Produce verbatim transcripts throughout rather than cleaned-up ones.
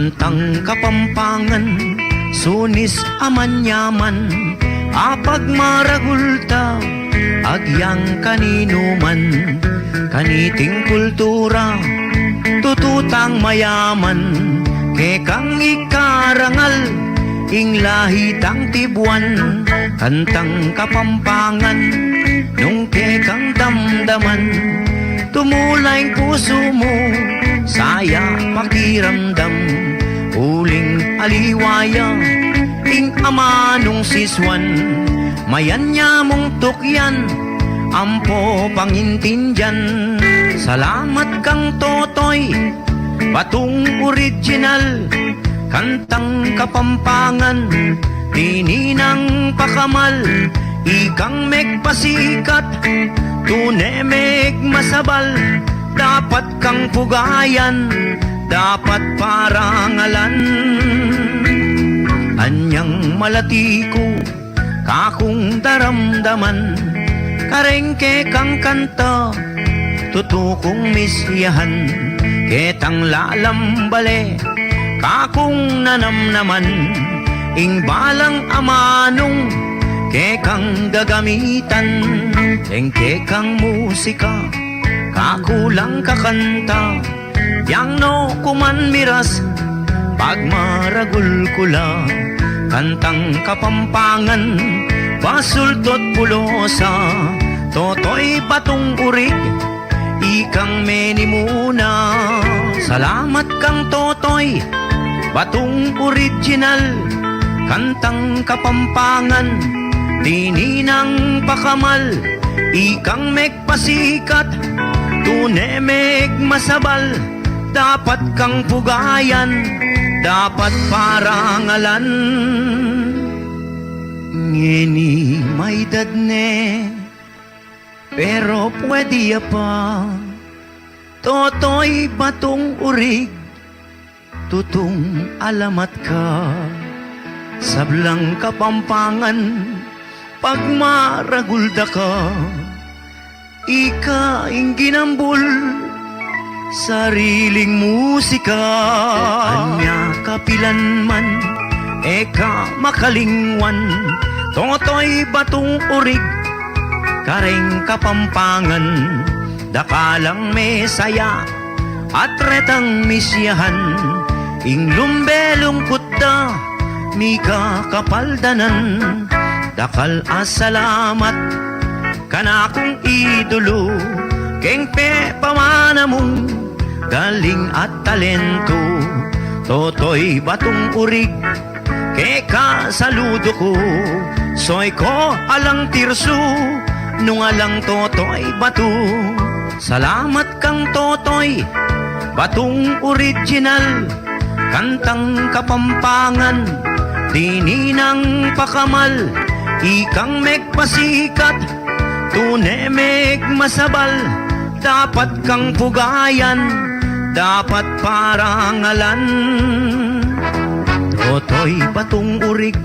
Kantang Kapampangan, sunis a manyaman, apagmaragul ta, agyang kaninuman. Kaniting kultura, tutu tang mayaman, kekang ikarangal, ing lahi tang tibuan. Kantang Kapampangan, nung kekang damdaman, tumula ing pusu mu, saya pakiramdam, uling aliwa ya ing amanung sisuan. Mayan ya mung tukyan, ampo pangintindian. Salamat kang Totoy Batung Original, Kantang Kapampangan, tini nang pakamal, ikang megpasikat, tune megmasabal, dapat kang pugayan, dapat parangalan. Anyang malati ku, kakung daramdaman, kareng kekang kanta, tutu kung misiyahan, ketang lalam bale, kakung nanamnaman, ing balang amanung, kekang gagamitan, ing kekang musika, kaku lang kakanta, yang no kuman miras, pagmaragul ku la. Kantang Kapampangan, basulto't pulosa, Totoy Batung Urig, ikang menimuna. Salamat kang Totoy Batung Original, Kantang Kapampangan, tini nang pakamal, ikang meg pasikat, tune megmasabal, dapat kang pugayan, dapat parangalan. Ngeni maidad ne, pero pwede ya pa, Totoy Batung Urig, tutung alamat ka. Sablang Kapampangan, pagmaragul da ka, ika ing ginambul sariling musika. Anya kapilan man, e ka makalingwan, Totoy Batung Urig, kareng Kapampangan, dakalang mesaya at retang misiyahan, ing lumbe lungkut da, mikakapaldanan. Dakal a salamat kanakung idulu, keng pepamana mung galing at talentu, Totoy Batung Urig. Keka saludu ku, soy ko alang tirsu, nung alang Totoy Batu. Salamat kang Totoy Batung Original, Kantang Kapampangan, tini nang pakamal, ikang megpasikat, tune megmasabal, dapat kang pugayan, dapat parangalan. Totoy Batung Urig,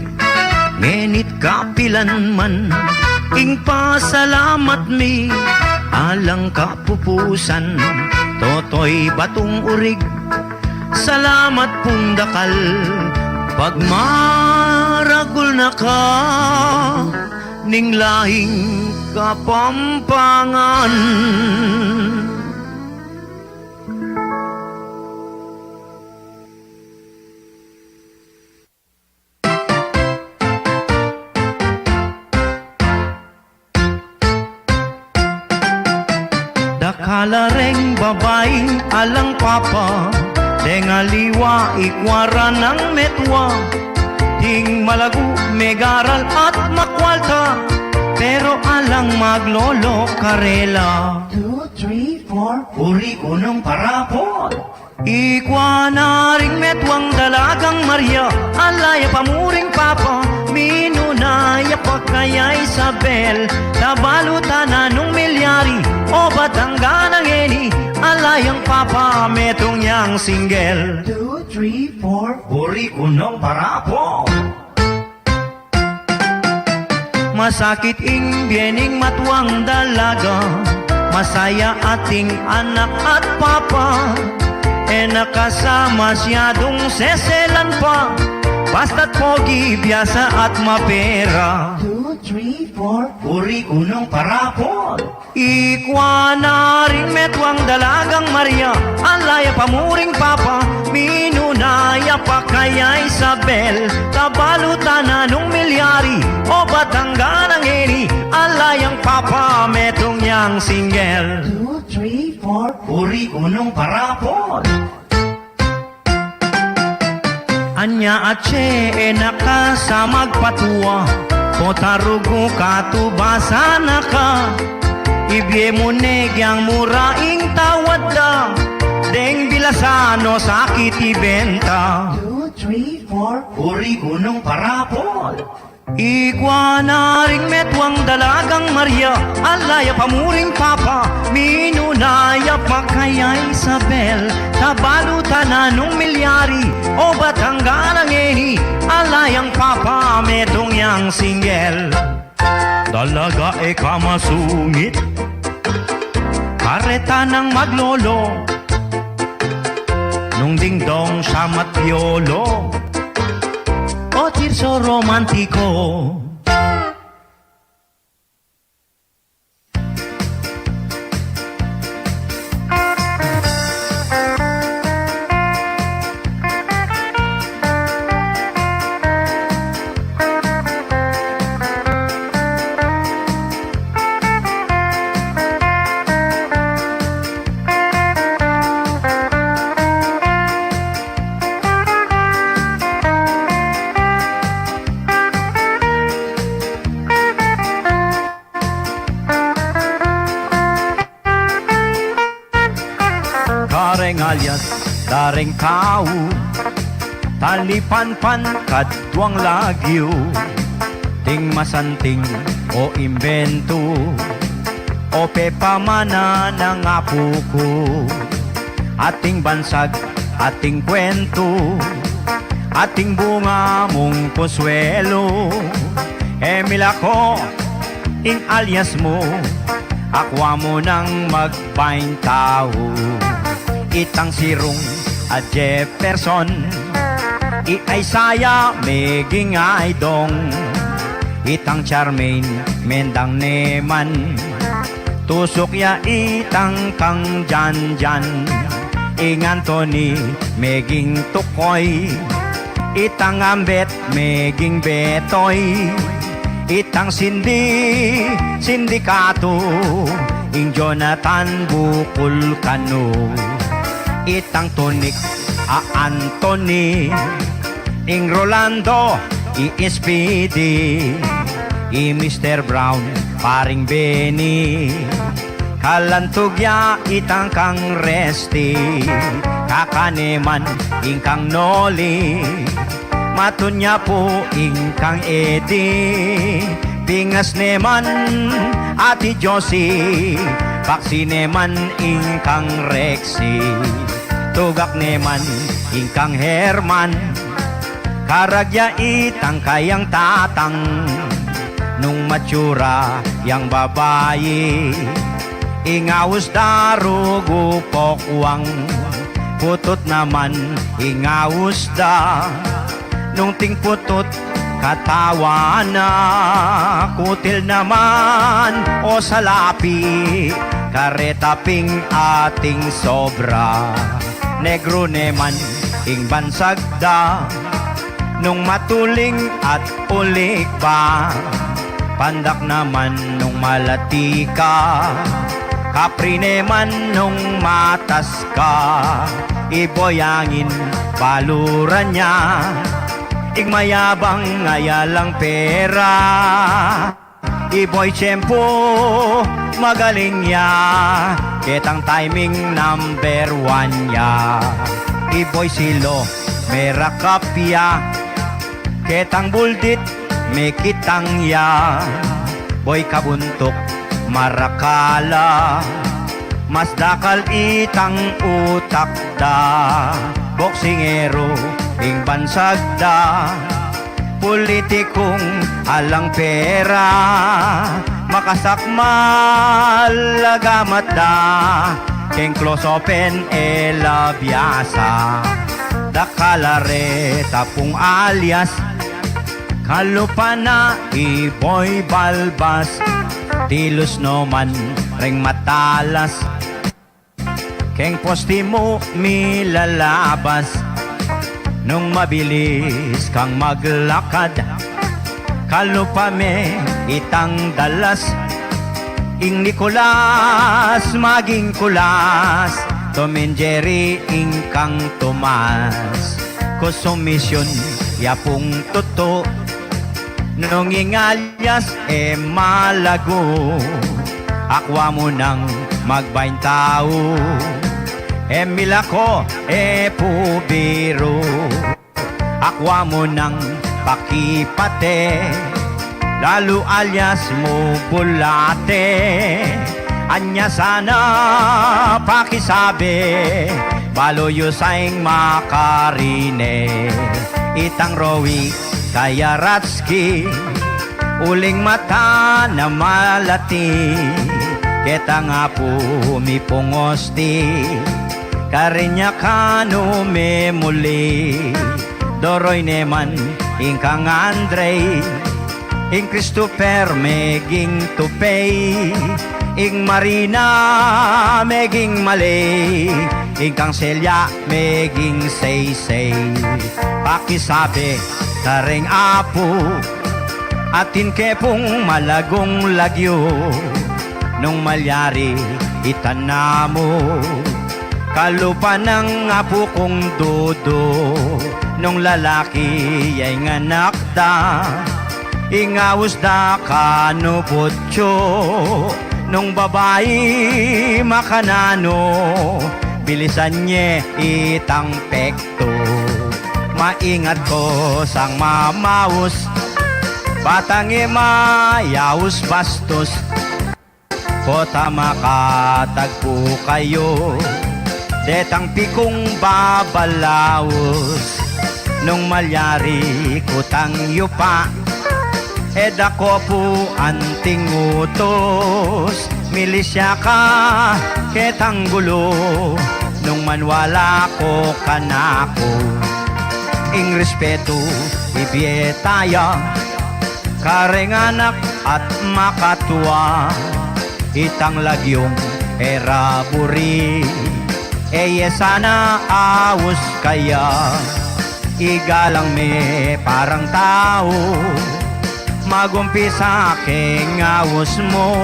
ngeni't kapilan man, ing pasalamat mi alang kapupusan. Totoy Batung Urig, salamat pung dakal, pagmaragul na ka ning lahing Kapampangan. Dakal a reng babaing alang papa, deng aliwa ikwa ra nang metua, ding malagu megaral at makwalta, pero alang maglolo karela. Two, three, four, buri ku nung parapon. Ikwa na ring metuang dalagang Maria, ala ya pa muring papa, minuna ya pa kaya Isabel, tabalutan na nung milyari, o Batangan na ngeni, ala yang papa, metung yang single. Two, three, four, buri ku nung parapon. Masakit ing bie ning matuang dalaga, masaya ating anak at papa. E na ka sa masyadung seselan pa, basta't pogi, biasa at mapera. Two, three, four. Uri ku nung parapol. Ikwa na ring metuang dalagang Maria, ala ya pa muring papa, minuna ya pa kaya Isabel, tabalutan na nung milyari, o Batangana ngeni, ala yang papa, metung yang single. Two, three, four. Uri ku nung parapol. Anya atse e na ka sa magpatua, pota rugu katubasan na ka. Ibie mu ne gyang mura ing tawad da, deng bilasan o sakit ibenta. Two, three, four. Uri ku nung parapol. Ikwa na ring metuang dalagang Maria, ala ya pa muring papa, minuna ya pa kaya Isabel, tabalutan na nung milyari, o Batangana ngeni, ala yang papa, metung yang single. Dalaga e ka masungit, kareta nang maglolo, nung dingdong siyam at piyolo, o tirso romantiko. Kareng alias, kareng tau, talipanpan kaduang lagyu, ting masanting o imbentu, o pepamana nang apu ku, ating bansag, ating kwentu, ating bunga mung konsuelo, Emil ako, ing alias mu, akwa mu nang magbaing tau. Itang sirung a Jefferson, i Isaiah meging Aidong, itang Charmaine mendang neman, tusuk ya itang kang Janjan, ing Anthony meging Tukoy, itang Ambet meging Betoy, itang Cindy, Sindikato, ing Jonathan bukul kanu, itang Tonic a Anthony, ing Rolando, i Speedy, i Mister Brown, paring Benny, kalantug ya itang kang Resty, kaka neman ing kang Noli, matun ya pu ing kang Eddie, pingas neman Ate Josie, paksi neman ing kang Rexy, tugak neman ing kang Herman, karagya itang kayang tatang, nung matsura yang babai, ing aus da rugu pokwang, putut naman ing aus da, nung ting putut katawan na, kutil naman o salapi, kareta ping ating sobra, negru neman ing bansag da, nung matuling at ulik ba, pandak naman nung malati ka, kapri neman nung matas ka, iboy angin baluran ya, ing mayabang ayalang pera. Iboy tiyempu magaling ya, ketang timing number one ya. Iboy silo merakap ya, ketang buldit mekitang ya. Boy kabuntuk marakala, mas dakal itang utak da. Boksingero ing bansag da, politikung alang pera, makasakmal a gamat da, Keng close open e labiasa, dakal a reta pung alias. Kalupa na iboy balbas, tilus no man reng matalas. Keng posti mu milalabas, nung mabilis kang maglakad, kalupa me itang dalas. Ing Nicolas maging kulas, Tom and Jerry ing kang tumas. Kusumisyun ya pung tutu, nung ing alias e malagu, akwa mu nang magbaing tau, e milako, e pu biru. Akwa mu nang pakipate, lalu alias mu bulate. Anya sana pakisabe, balu yu sa ing makarine. Itang Rowi kaya Ratski, uling mata na malati, ketang apu mi pung osti, karin ya kanu memuli. Doroy ne man ing kang Andre, ing Christopher meging Tupey, ing Marina meging Maley, ing kang Celia meging Seysey. Pakisabe kareng apu, atin ke pung malagung lagyu, nung malyari itamu. Kalupa nang apu kung Dudu, nung lalaki ya ing anak da, ing aus da kanu butsu, nung babai makananu, bilisan ye itang pektu. Maingat ko sang mamaus, batang e mayaus bastus. Pota makatagpu kayu, detang pikung babalaus, nung malyari kutang yupa, e da ko pu anting utus, milisya ka ketang gulu, nung maniwala ko kanaku. Ing respetu ibie taya kareng anak at makatua, itang lagyung e ra buri, e ye sana aus kaya. Igalang me parang tau, magumpisa keng aus mu,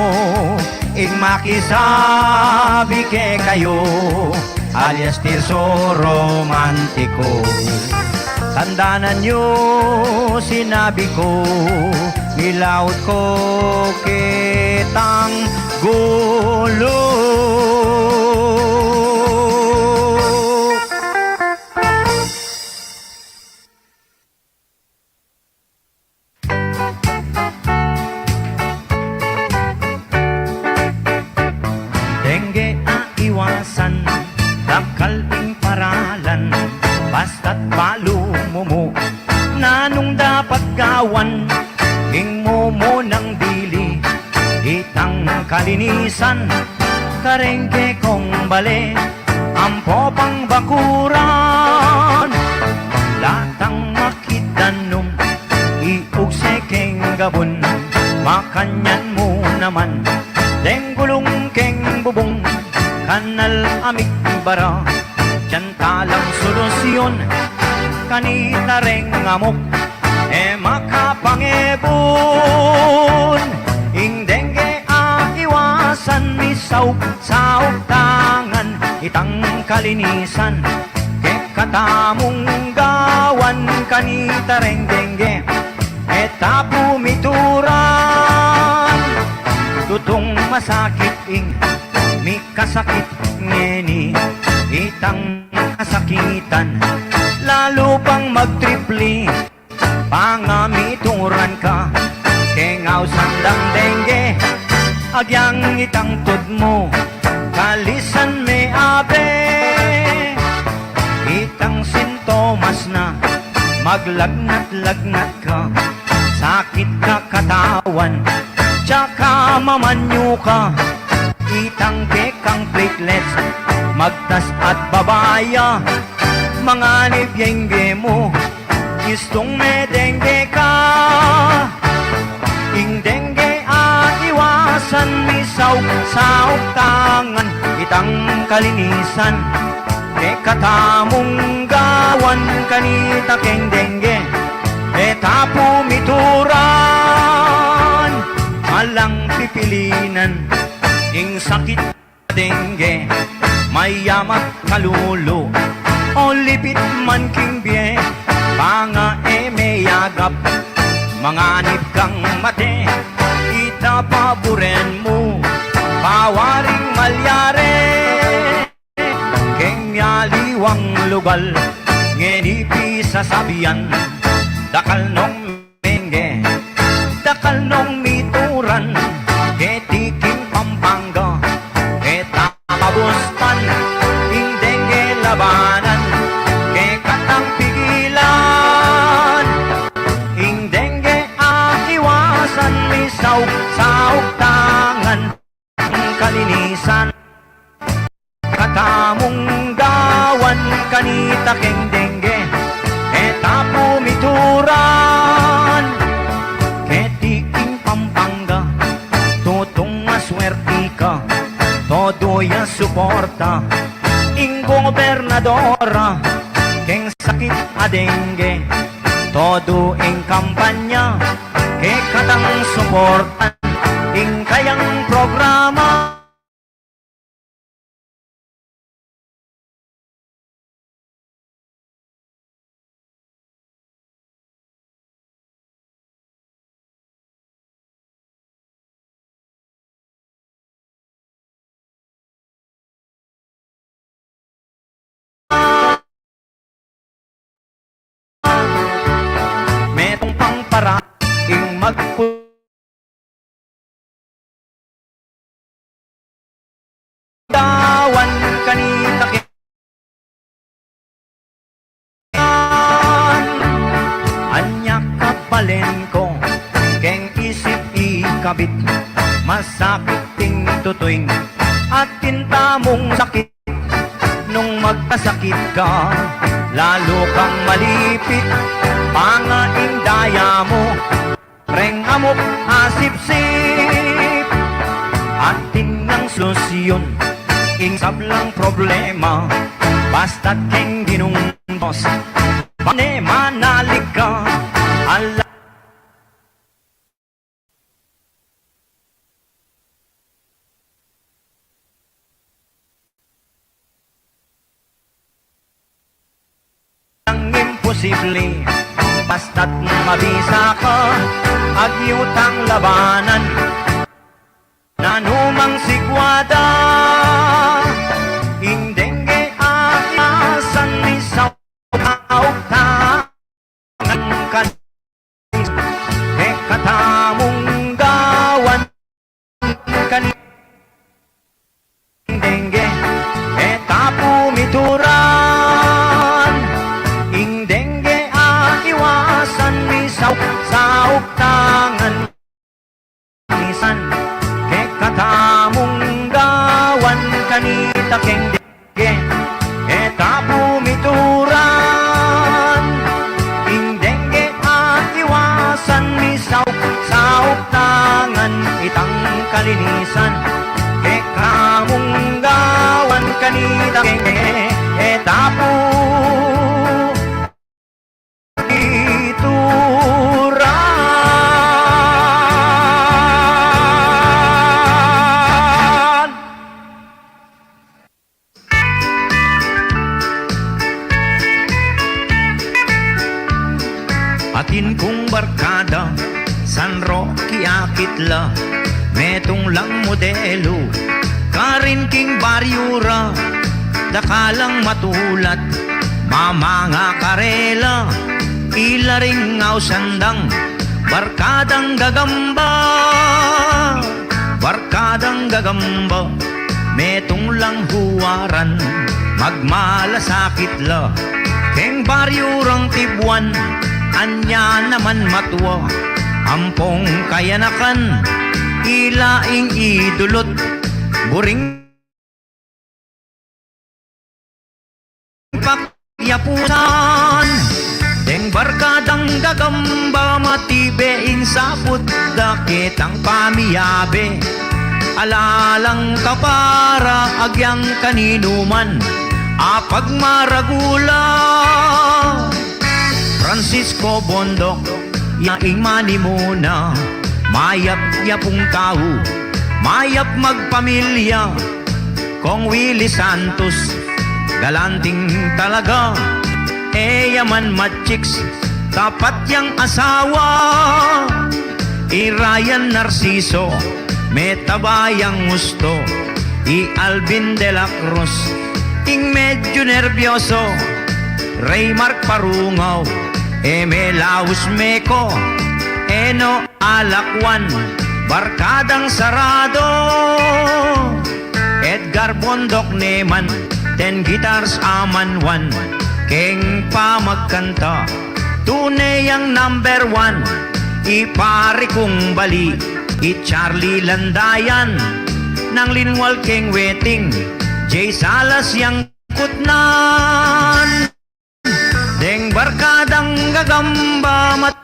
ing makisabi kekayu, alias tirso romantiku. Tandanan yu sinabi ku, milaut ko ketang gulu. Dengge a iwasan, dakal ing paralan, basta't balu mumu. Nanung dapat gawan, ing mumunang bili, itang kalinisan, kareng kekong bale, ampo pang bakuran, latang makidanum, iugse keng gabun, makanyan mu naman, deng gulung keng bubung, kanal a migbara, dian talang solusyun, kanita reng amok, e makapangebun, ing dengge a iwasan, misaup saup tangan, itang kalinisan, kekatamung gawan, kanita reng dengge, e ta pu mituran. Tutung masakit ing mikasakit ngeni, itang kasakitan, lalu pang magtripli. Pangamituran ka keng ausan dang dengge, agyang itang tud mu, kalisan me abe. Itang sintomas na, maglagnat-lagnat ka, sakit ka katawan, tsaka mamanyu ka. Itang kekang platelets, magtas at baba ya. Manganib ya ing bie mu, istung me-dengue ka. Ing dengue a iwasan, misauk-sauk tangan itang kalinisan. Kekatamung gawan kanita keng dengue, e ta pu mituran. Alang pipilinan ing sakit dengue, mayam at kalulu, o lipit man king bie, banga e meyagap, manganib kang mate. Ita paburen mu, pawaring malyari keng mialiwang lugal, ngeni pisasabian, dakal nong menge, dakal nong mituran, keti king Pampanga, keta kabustan, ing dengue labanan, kekatang pigilan. Ing dengue a iwasan, misauk-sauk tangan kalinisan. Katamung gawan kanita keng dengue, e ta pu mituran. Keti king Pampanga, tutung maswerti ka, todo ya suporta ing gobernadora keng sakit a dengue. Todo ing kampanya, kekatang suportan ing kayang programa. Metung pang para ing magpu-, gawan kanita keng Anya kabalen ku, keng isip ikabit, masakit ing tutuing, atin tamung sakit. Nung magkasakit ka, lalu kang malipit, pangain daya mu, reng amuk asipsip. Atin nang solusyon ing sablang problema, basta't keng Ginung Dios, pane manalig ka. Ala Ang imposible, basta't mabisa ka, agyu tang labanan. Nanumang sigwada, ing dengue a asan ni sa aukta. Ngan kan, e katamung gawan kani dengue, e ta pu mituran. Ing dengue a iwasan ni sauk-sauk tangan. Misan, e katamung gawan kanita keng dengue, e ta pu mituran. Ing dengue a iwasan ni sauk-sauk tangan itang kalinisan. E katamung gawan kanita keng dengue, e ta pu mituran. Atin kung barkada, San Roque akit la, metung lang modelu, karin king baryu ra, dakalang matulat, mamanga karela, ila ring ausan dang, barkadang gagamba, barkadang gagamba, metung lang huwaran, magmalasakit la, keng baryu rang Tibuan, anya naman matua, ampong kayanakan, ila ing idulot, buring pakyapusan. Deng barkadang gagamba matibe ing saput da ketang pamiyabe. Ala lang kapara agyang kaninuman a pagmaragula. Francisco Bondoc, ya ing manimuna, mayap yapung tau, mayap magpamilya. Kong Willie Santos, galanting talaga, e ya man machiks, tapat yang asawa. I Ryan Narciso, metaba yang gusto. I Alvin de la Cruz, ing medyu nerbyoso. Rey Mark Parungaw, e melaus meko. Eno Alakwan, barkadang sarado. Edgar Bondoc neman, ten guitars amanwan. Keng pamagkanta, tune yang number one. I pari kung bali, i Charlie Landayan, nang linwal keng weting, Jay Salas yang kutnan. Deng barkadang gagamba mat-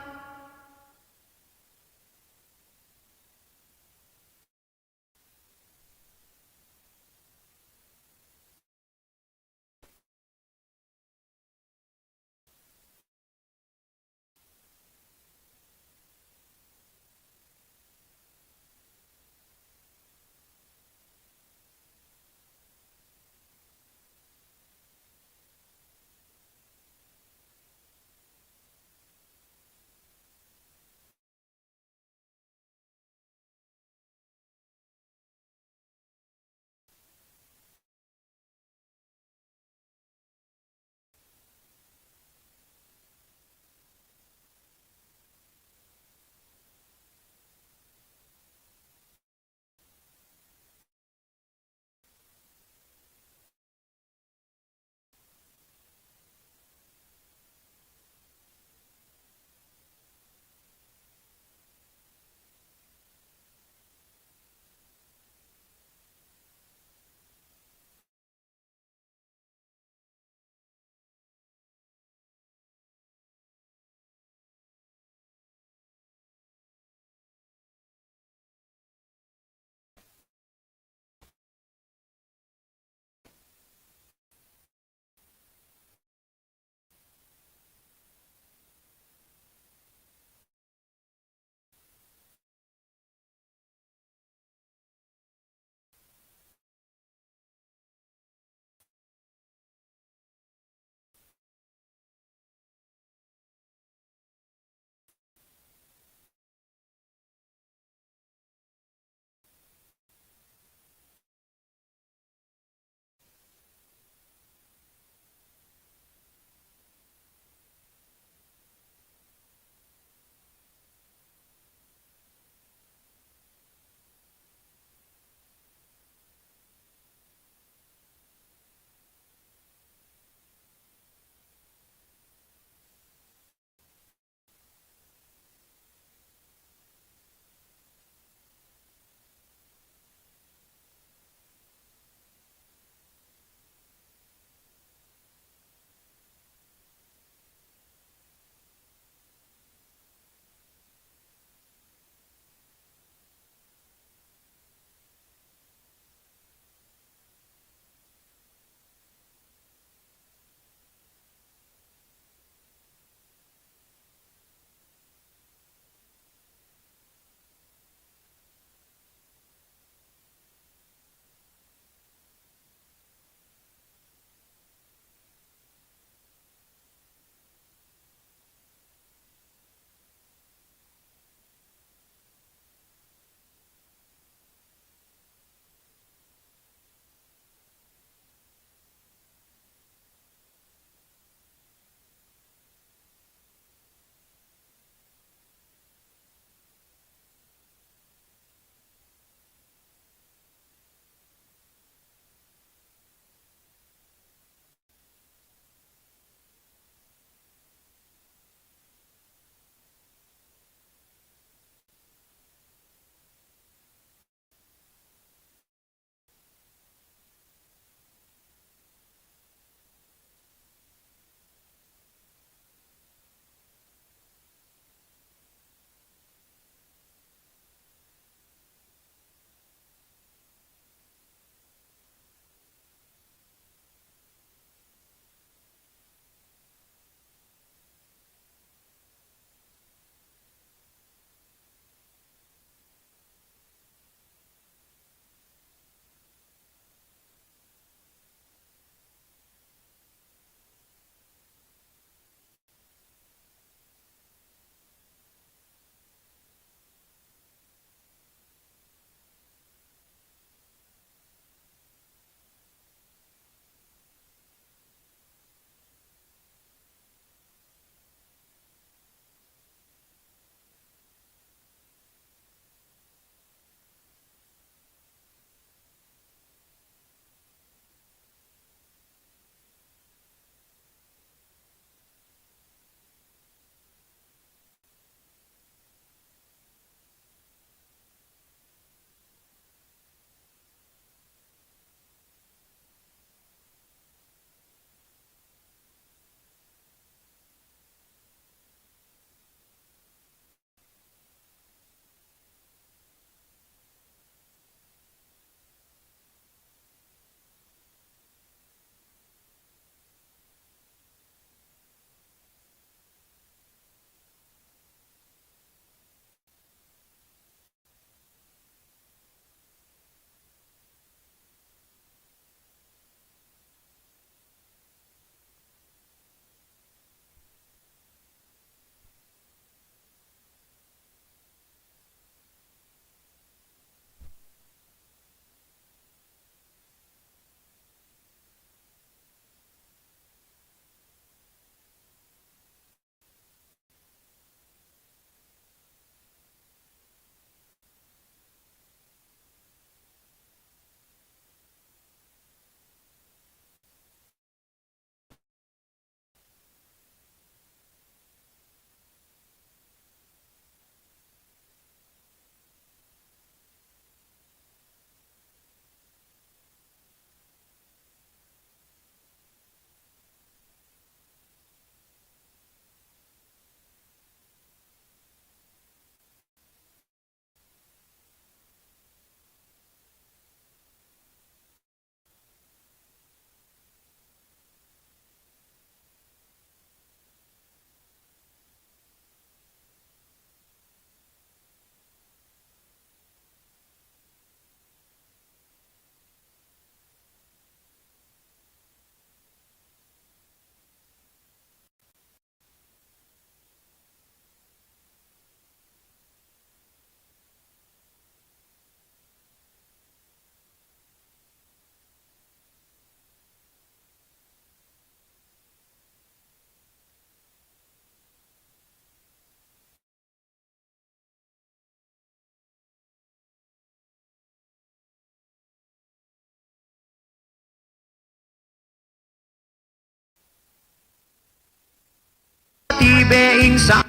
matibe ing saput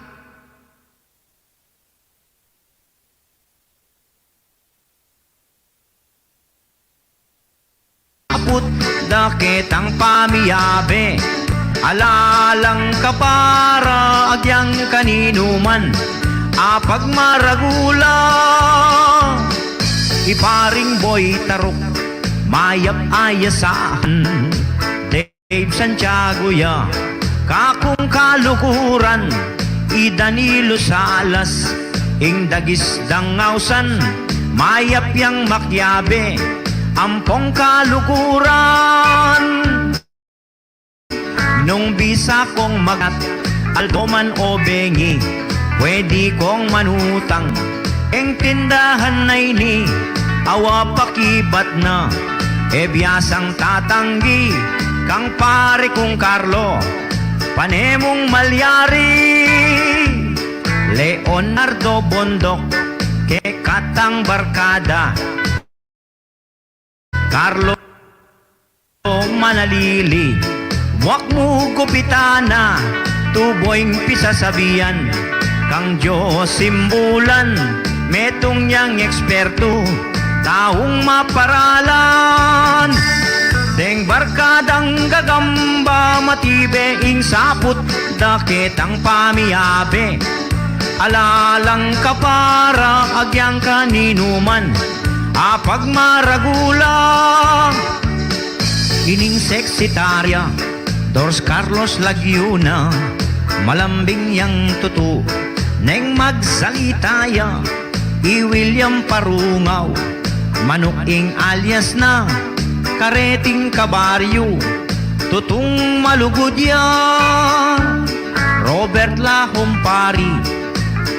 da ketang pamiyabe. Ala lang kapara agyang kaninuman a pagmaragula. I Paring Boy Taruk, mayap a yasahan. Dave Santiago ya, kakung kalukuran. I Danilo Salas, ing dagis dang ausan, mayap yang makiabe, ampong kalukuran. Nung bisa kong magat, aldo man o bengi, pwede kong manutang. Ing tindahan na ini, awa pakibat na, e biasang tatanggi kang pare kung Carlo, pane mung malyari. Leonardo Bondok, kekatang barkada, Carlo Manalili, muak mu gupitan na, tubo ing pisasabian, kang Dios simbulan, metung yang ekspertu, taung maparalan. Deng barkadang gagamba, matibe ing saput da ketang pamiyabe. Ala lang kapara agyang kaninuman a pagmaragula. Ining seksitarya, Dors Carlos Lagiuna, malambing yang tutu neng magsalita ya. I William Parungaw, Manuk ing alias na, kareting kabaryu, tutung malugud ya. Robert Lahom Pari,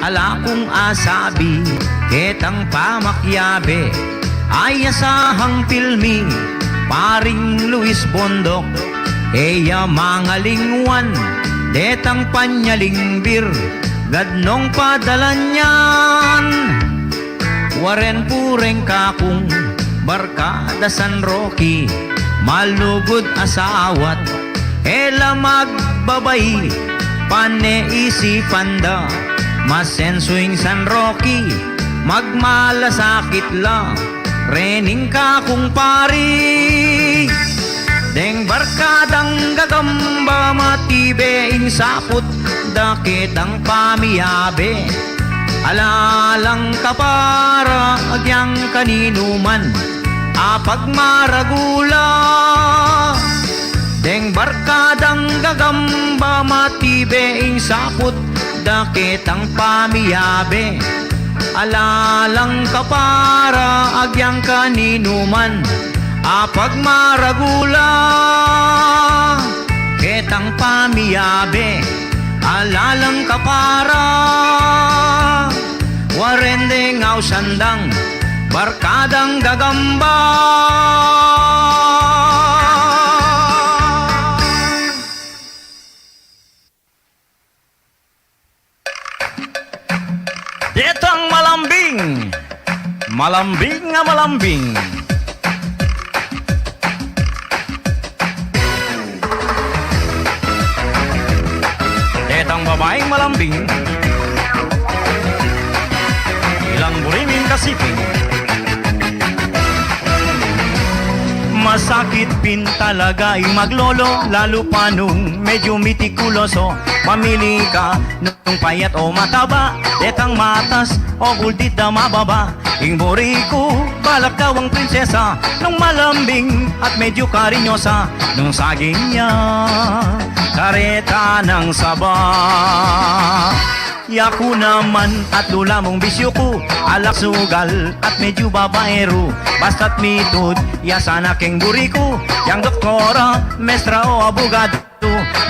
ala kung asabi, ketang pamakiabe, ay asahang pilmi, Paring Luis Bondok, e ya mangalingwan, detang panyaling bir, gadnong padalan yan. Waren pureng kakung barkada San Roque, malugud asawat e la magbabai, pane isipan da, masensu ing San Roque, magmalasakit la, rening kakung pari. Deng barkadang gagamba, matibe ing saput da ketang pamiyabe. Ala lang kapara agyang kaninuman a pagmaragula. Deng barkadang gagamba, matibe ing saput da ketang pamiyabe. Ala lang kapara agyang kaninuman a pagmaragula. Ketang pamiyabe, ala lang kapara, waren deng ausan dang barkadang gagamba. Detang malambing, malambing a malambing. Detang babaing malambing, ilang buri ming kasiping. Masakit pin talaga ing maglolo, lalu pa nung medyu mitikuloso. Mamili ka nung payat o mataba, detang matas o buldit da mababa. Ing buri ku, balak dawang prinsesa, nung malambing at medyu karinyosa, nung saging ya, kareta nang saba. Yaku naman at lula mung bisyu ku, ala sugal at medyu babaeru. Basta't mitud ya sana keng buri ku, yang doktora, mestra o abugadu.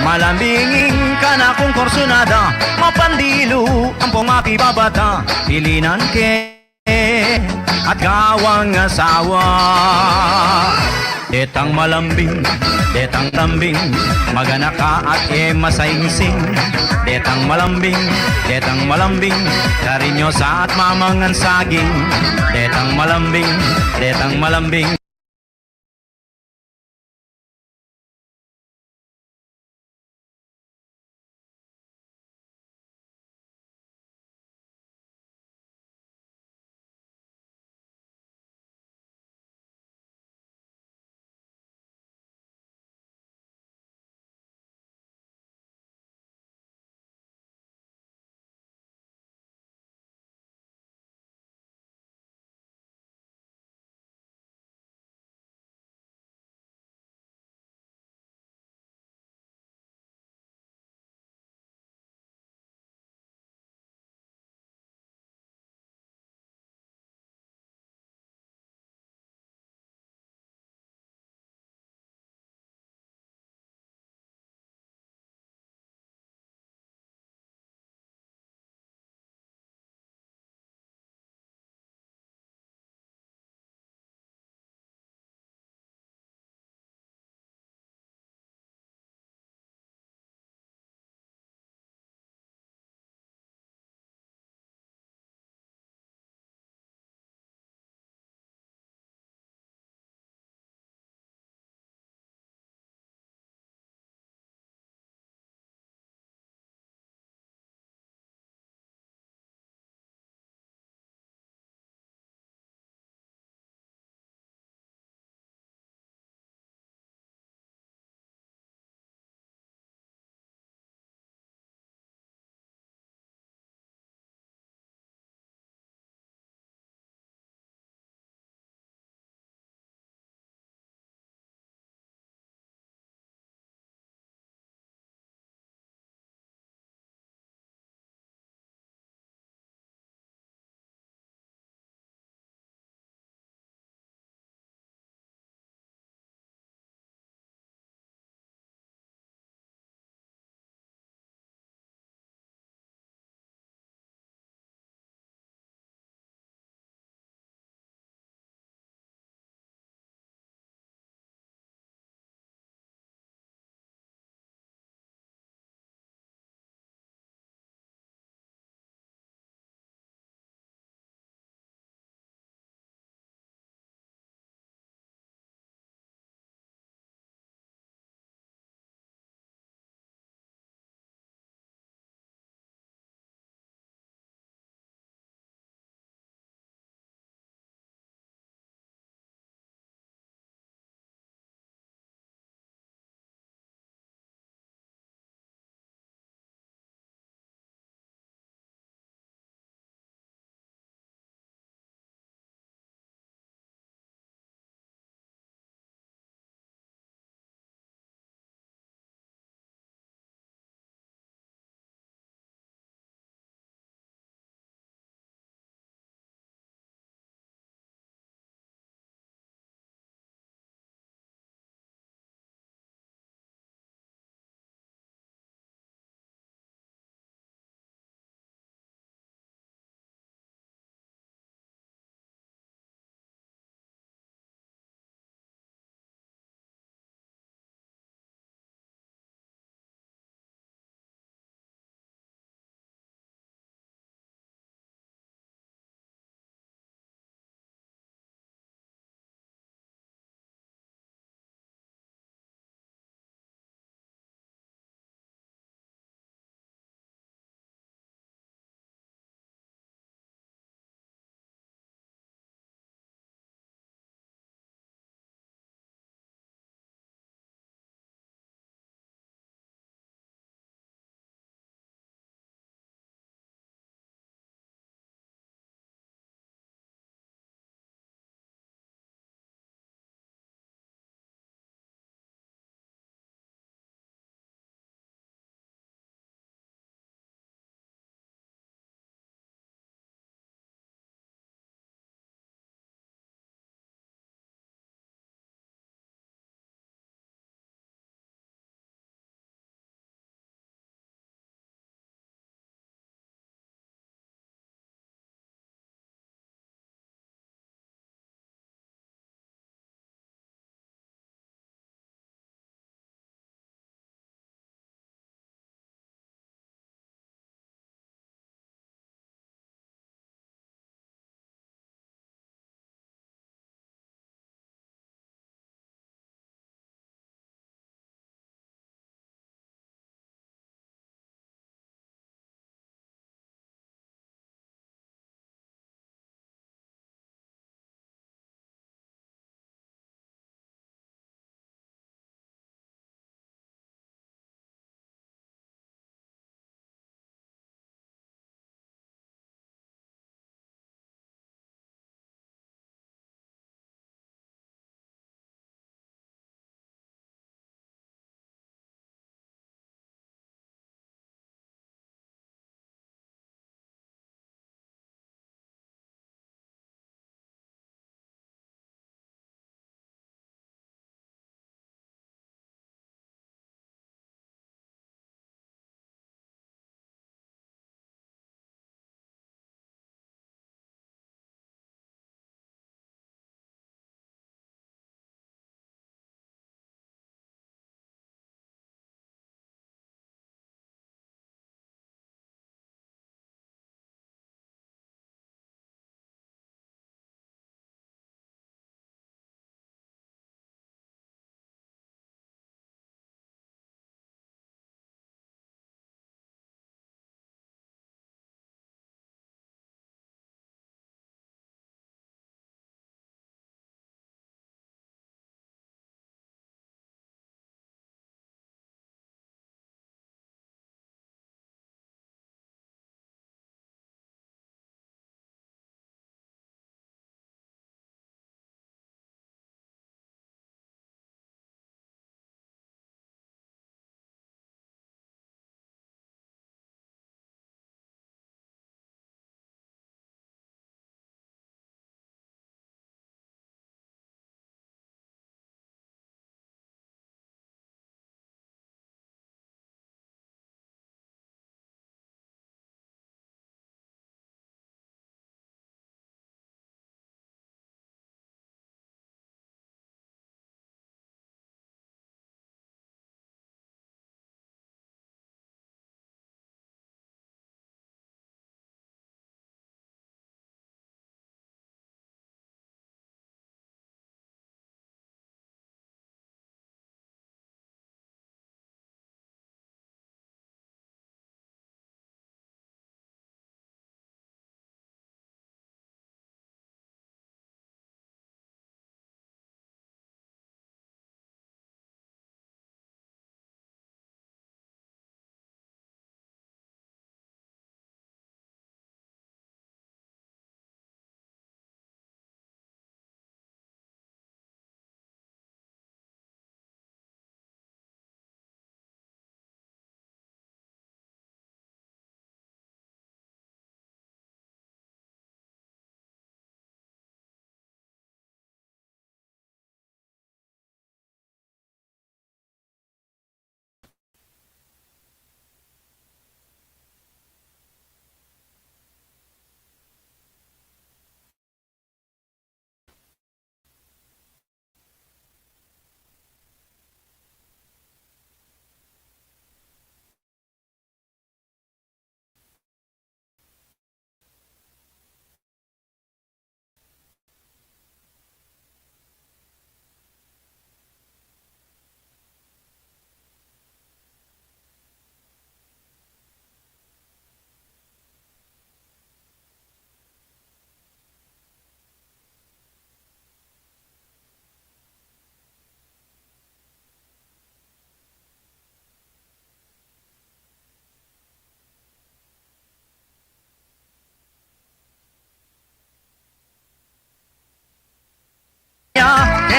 Malambing ing kanakung kursunada, mapandilu ampong mapibabata, pilinan ke at gawang asawa. Detang malambing, detang lambing, maganak ka at e masaingsing. Detang malambing, detang malambing, karinyosa at mamangan saging. Detang malambing, detang malambing.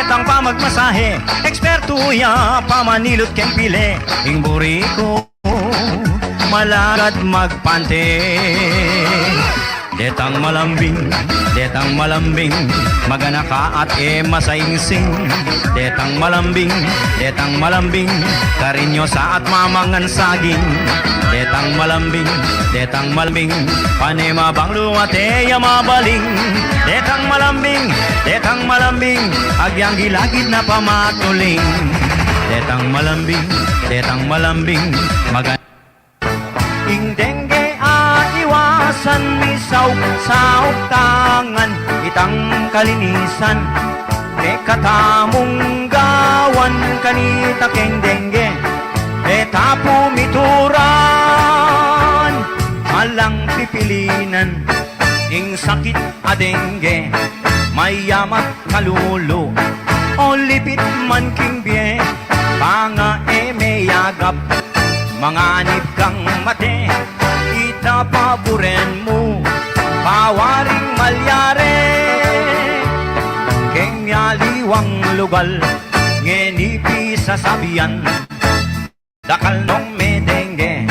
Tang pamagmasahe, ekspertu ya pamanilut keng pile, ing buri ku malagad magpante. Detang malambing, detang malambing, magana ka at e masaingsing. Detang malambing, detang malambing, karinyosa at mamangan saging. Detang malambing, detang malambing, pane mabanglu at e ya mabaling. Detang malambing, detang malambing, agyang gilagid na pamatuling. Detang malambing, detang malambing, maga- Ing dengue aiwasan, misaup-saup tangan, itang kalinisan. Kekatamung gawan kanita keng dengue, e ta pu mituran, alang pipilinan. Ing sakit a dengue, mayam at kalulu, o lipit man king bie, panga e meyagap, manganib kang mate. Ita paburen mu, pawaring malyari keng mialiwang lugal, ngeni pisasabian. Dakal nong medengue,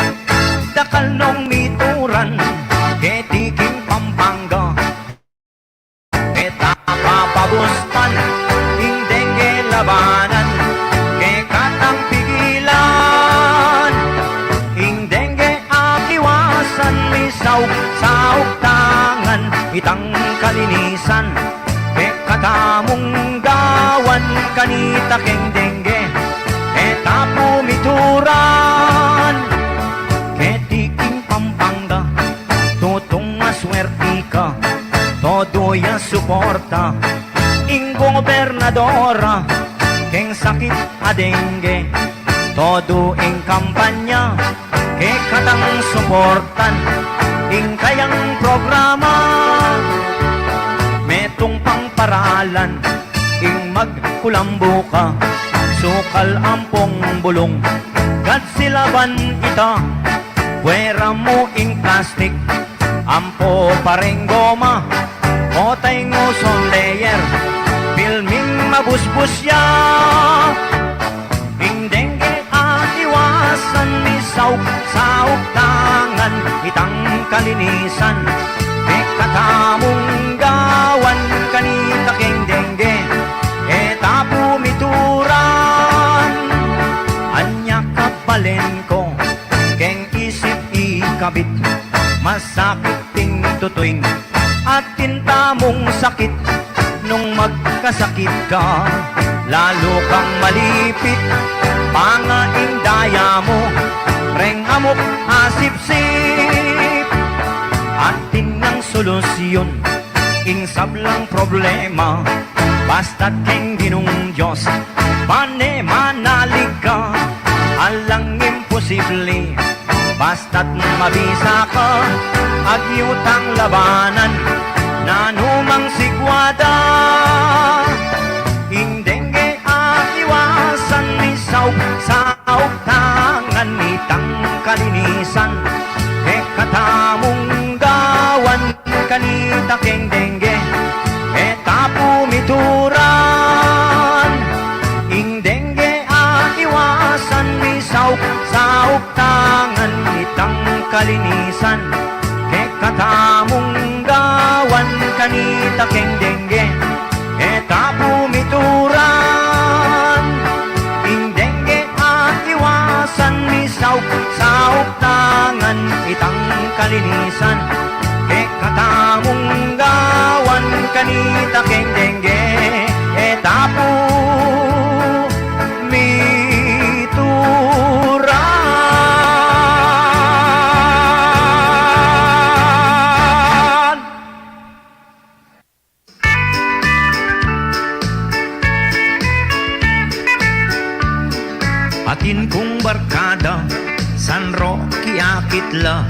dakal nong mituran, keti king Pampanga. E ta papabustan, ing dengue labanan, kekatang pigilan. Ing dengue akiwasan, misaup-saup tangan, itang kalinisan. Kekatamung gawan kanita keng dengue, e ta pu mituran. Keti king Pampanga, tutung maswerti ka, todo ya suporta. Ing gobernadora keng sakit a dengue, todo ing kampanya, kekatang suportan. Ing kayang programa, metung pang paralan. Ing magkulambu ka, sukal ampong bulung, gadsilaban ita. Puera mu ing plastik, ampo pareng goma, potay ngu sondeyer, pilming mabusbus ya. Ing dengue akiwasan, misaup-saup tangan, itang kalinisan. Kekatamung gawan kanita keng dengue, e ta pu mituran. Anya kabalen ku, keng isip ikabit, masakit ing tutuing. Atin tamung sakit, nung magkasakit ka, lalu kang malipit. Panga ing daya mu, reng amuk asipsip. Atin nang solusyun ing sablang problema, basta't keng Ginung Dios, pane manalig ka, alang imposible. Basta't mabisa ka, agyu tang labanan, nanu mang sigwada. Ing dengue akiwasan, misaup-saup tangan, itang kalinisan. Kekatamung gawan kanita keng dengue, e ta pu mituran. Ing dengue akiwasan, misaup-saup tangan, itang kalinisan. Kekatamung gawan kanita keng dengue, e ta pu mituran. Ing dengue akiwasan, misaup-saup tangan, itang kalinisan. Kekatamung gawan kanita keng dengue, e ta pu mituran. Atin kung barkada, San Roque akit la,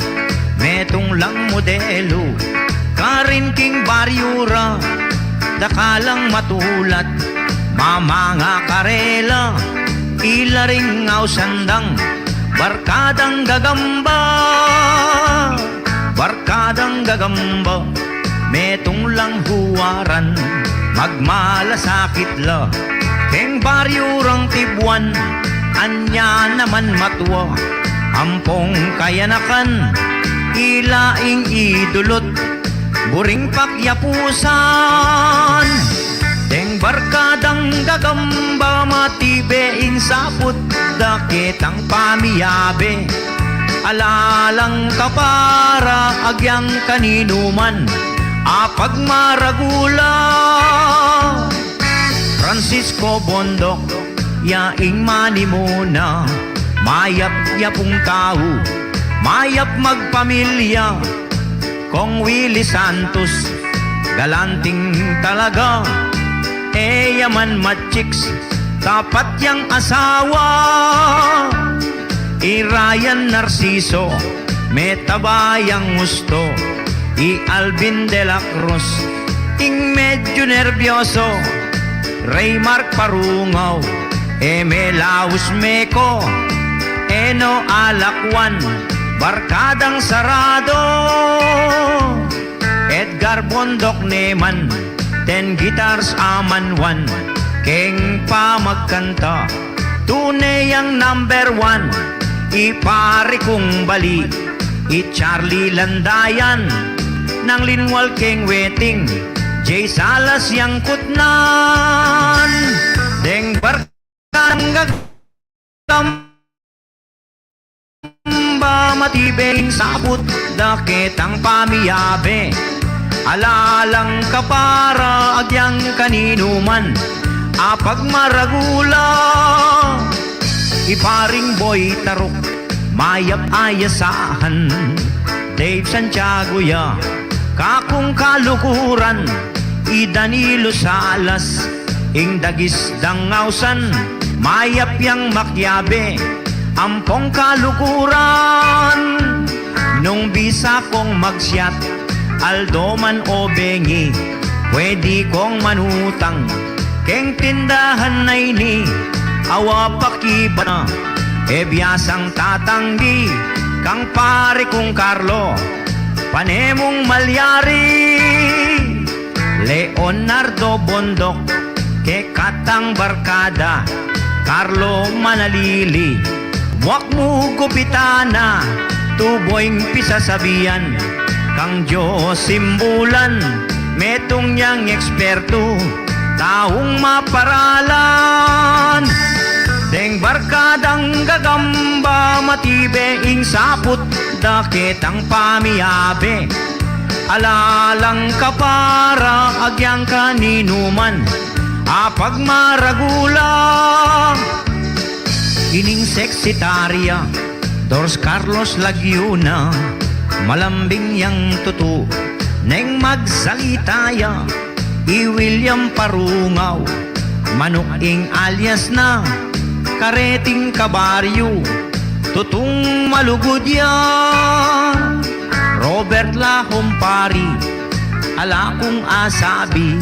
metung lang modelu, karin king baryu ra, dakalang matulat, mamanga karela, ila ring ausan dang, barkadang gagamba. Barkadang gagamba, metung lang huwaran, Magmalasakit la keng baryu rang Tibuan, anya naman matua ampong kayanakan, ila ing idulu't buring pakyapusan. Deng barkadang gagamba matibe ing saput da ketang pamiyabe. Ala lang kapara agyang kaninuman, apag maragula. Francisco Bondoc, ya ing manimuna, mayap yapung tau, mayap magpamilya. Kong Willie Santos, galanting talaga, e ya man machiks, tapat yang asawa. I Ryan Narciso, metaba yang gusto. I Alvin de la Cruz, ing medyu nerbyoso. Rey Mark Parungaw, e me laus meko. Eno Alakwan, barkadang sarado. Edgar Bondoc neman, ten guitars amanwan, keng pamagkanta, tune yang number one. I pari kung bali, i Charlie Landayan, nang linwal keng wedding, Jay Salas yang kutnan. Deng barkadang gagam ba matibe ing saput da ketang pamiyabe. Ala lang kapara agyang kaninuman, apag maragula. I paring Boy Taruk, mayap ayasahan. Dave Santiago ya, kakung kaluguran. I Danilo Salas, ing dagis dang ausan, mayap yang makiabe ampong kaluguran. Nung bisa kong magsiat, aldo man o bengi, pwedi kong manutang keng tindahan na ini. Awa pakiba na, e biasang tatanggi kang pari kung Carlo, pane mung malyari. Leonardo Bondoc, kekatang barkada, Carlo Manalili, muak mu gupitan na, tubo ing pisasabian, kang Dios simbulan, metung yang ekspertu, taung maparalan. Deng barkadang gagamba matibe ing saput da ketang pamiyabe. Ala lang kapara agyang kaninuman, apag maragula. Ining seksretarya, Dors Carlos Lagiuna, malambing yang tutu neng magsalita ya. I William Parungaw, Manuk ing alias na, kareting kabaryu, tutung malugud ya. Robert Lahom pari, ala kung asabi,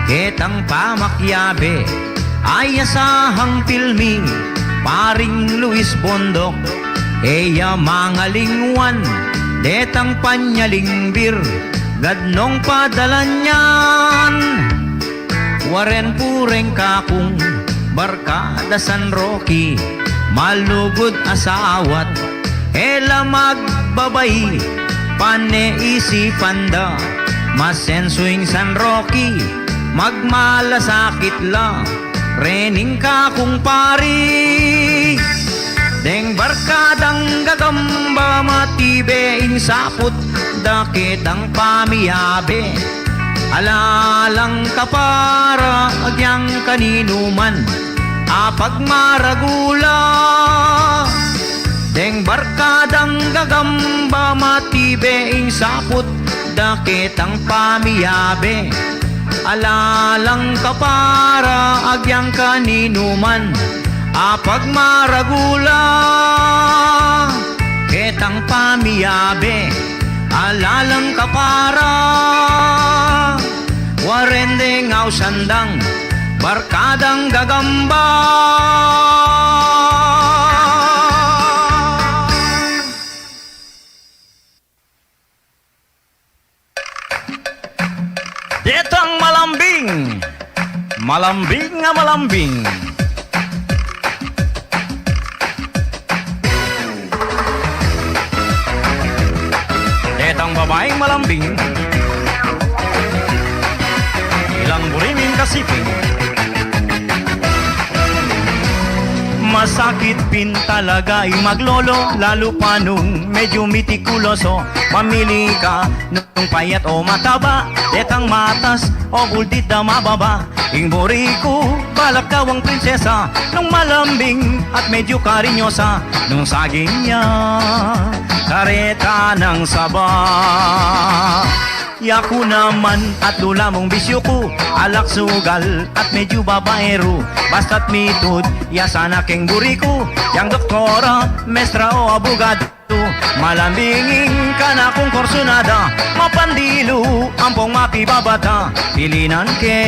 ketang pamakiabe, ayasahang pilmi, paring Luis Bondoc, e ya mangalingwan detang panyalingbir, gadnong padalan yan. Wareng pureng kakung barkada San Roque, malugud asawat e la magbabai, pane isipan da, masensu ing San Roque, magmalasakit la, rening kakung pari. Deng barkadang gagamba matibe ing saput da ketang pamiyabe. Ala lang kapara agyang kaninuman, apag maragula. Deng barkadang gagamba matibe ing saput da ketang pamiyabe. Ala lang kapara agyang kaninuman, apag maragula. Ketang pamiyabe, ala lang kapara, wareng deng ausan dang barkadang gagamba. Detang malambing, Malambing a malambing. Detang babaing malambing, ilang buri ming kasiping. Masakit pin talaga ing maglolo, lalu pa nung medyu mitikuloso. Mamili ka nung payat o mataba, detang matas o buldit da mababa. Ing buri ku, balak kawang prinsesa, nung malambing at medyu karinyosa, nung saging ya, kareta nang saba. Yaku naman at lula mung bisyu ku, alak, sugal at medyu babaeru. Basta't mitud ya sana keng buri ku, yang doktora, mestra o abugadu. Malambing ing kanakung kursunada, mapandilu ampong mapibabata, pilinan ke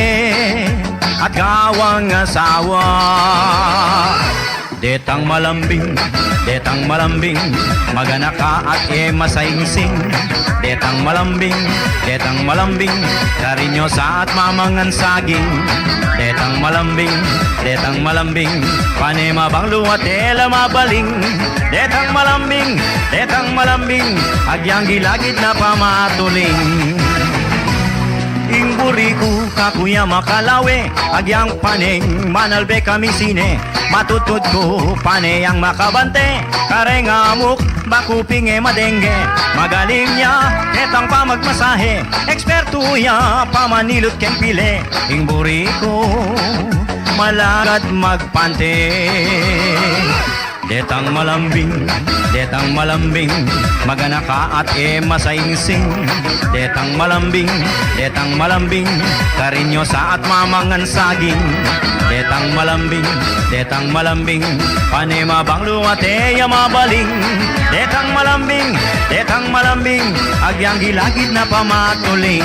at kawang asawa. Detang malambing, detang malambing, maganaka at e masaingsing. Detang malambing, detang malambing, karinyosa at mamangan saging. Detang malambing, detang malambing, pane mabanglu at e la mabaling. Detang malambing, detang malambing, agyang gilagid na pamatuling. Ing buri ku, kaku ya makalawe, agyang paneng manalbe kami sine. Matudtud ku, pane yang makabante, kareng amuk, baku ping e madengge. Magaling ya ketang pamagmasahe, ekspertu ya pamanilut keng pile. Ing buri ku, malagad magpante. Detang malambing, detang malambing, maganaka at e masaingsing. Detang malambing, detang malambing, karinyosa at mamangan saging. Detang malambing, detang malambing, pane mabanglu at e ya mabaling. Detang malambing, detang malambing, agyang gilagid na pamatuling.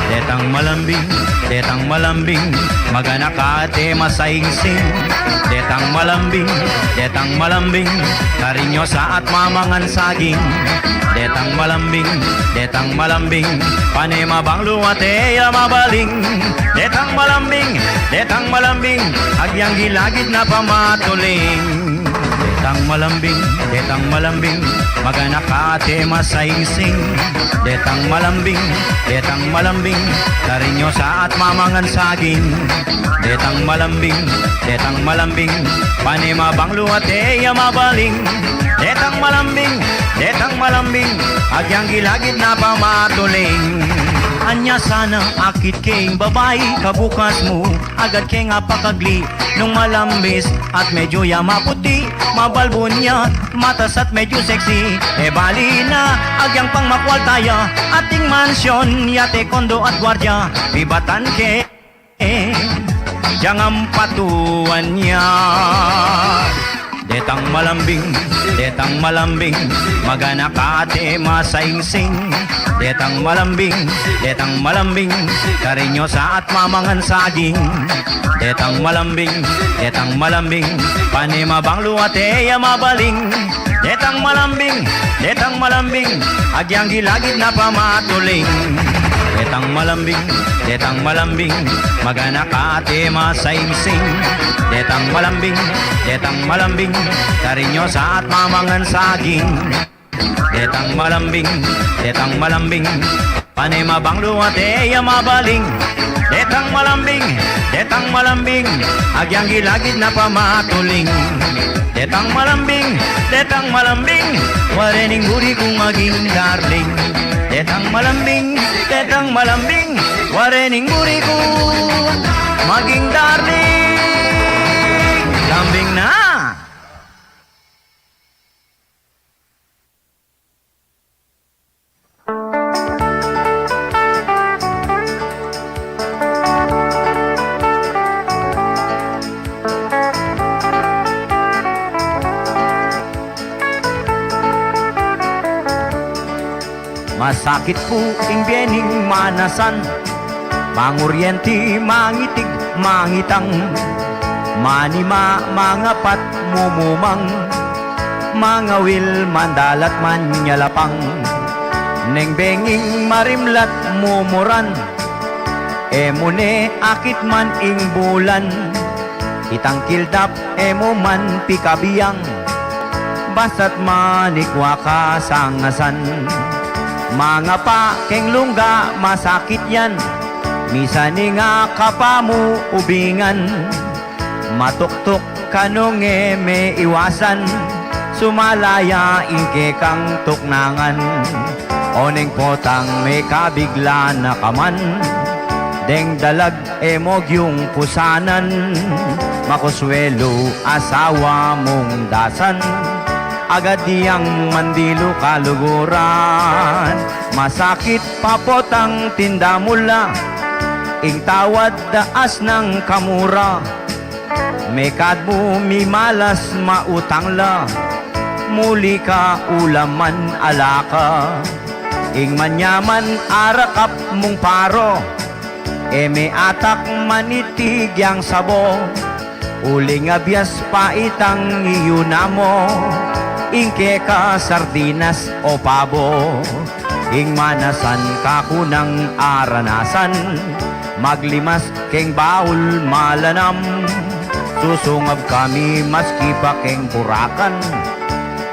Detang malambing, detang malambing, maganaka at e masaingsing. Detang malambing, detang malambing, karinyosa at mamangan saging. Detang malambing, detang malambing, pane mabanglu at e ya mabaling. Detang malambing, detang malambing, agyang gilagid na pamatuling. Detang malambing, detang malambing, maganaka at e masaingsing. Detang malambing, detang malambing, karinyosa at mamangan saging. Detang malambing, detang malambing, pane mabanglu at e ya mabaling. Detang malambing, detang malambing, agyang gilagid na pamatuling. Anya sana akit keng babai, kabukas mu agad keng apakagli. Nung malambis at medyu ya maputi, mabalbun ya, matas at medyu sexy, e bali na, agyang pang makwalta ya, ating mansyon, yate, kondo at guardia, bibatan ke, dyang ampatuan ya. Detang malambing, detang malambing, maganaka at e masaingsing. Detang malambing, detang malambing, karinyosa at mamangan saging. Detang malambing, detang malambing, pane mabanglu at e ya mabaling. Detang malambing, detang malambing, agyang gilagid na pamatuling. Detang malambing, detang malambing, maganaka at e masaingsing. Detang malambing, detang malambing, karinyosa at mamangan saging. Detang malambing, detang malambing, pane mabanglu at e ya mabaling. Detang malambing, detang malambing, agyang gilagid na pamatuling. Detang malambing, detang malambing, ware ning buri kung maging darling. Detang malambing, detang malambing, ware ning buri kung maging darling. Lambing na! Masakit pu ing bie ning manasan, manguryenti, mangitig, mangitang, manima, mangapat, mumumang, mangawil, mandalat, manyalapang, neng benging marimlat, mumuran, E mu ne akit man ing bulan, itang kildap e mu man pikabiang, basta't manikwa ka sangasan. Mangapa keng lungga masakit yan, misan ing akapa mu ubingan. Matuktuk ka nung e me iwasan, sumala ya ing kekang tuknangan. Oneng potang mekabigla na ka man, deng dalag e mu gyung pusanan. Makuswelu asawa mung dasan, agad yang mandilu kaluguran. Masakit pa potang tinda mu la, ing tawad da asnang kamura. Mekad mu mimalas mautang la, muli ka ulaman ala ka. Ing manyaman a rakap mung paro, e me atak manitig yang sabo. Uling abias pa itang iyuna mu, ing keka sardinas o pabo. Ing manasan kaku nang aranasan, maglimas keng baul malanam. Susungab kami maski pa keng burakan,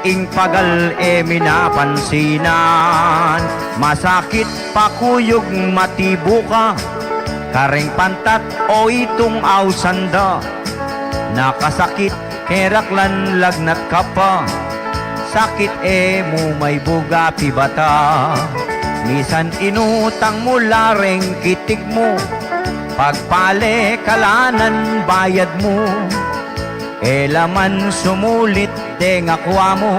ing pagal e mi napansinan. Masakit pa kuyug matibu ka, kareng pantat o itung ausan da. Nakasakit keraklan lagnat ka pa, sakit e mu maibug a pibata. Misan inutang mu la reng kitig mu, pagpale kalanan bayad mu. E la man sumulit deng akwa mu,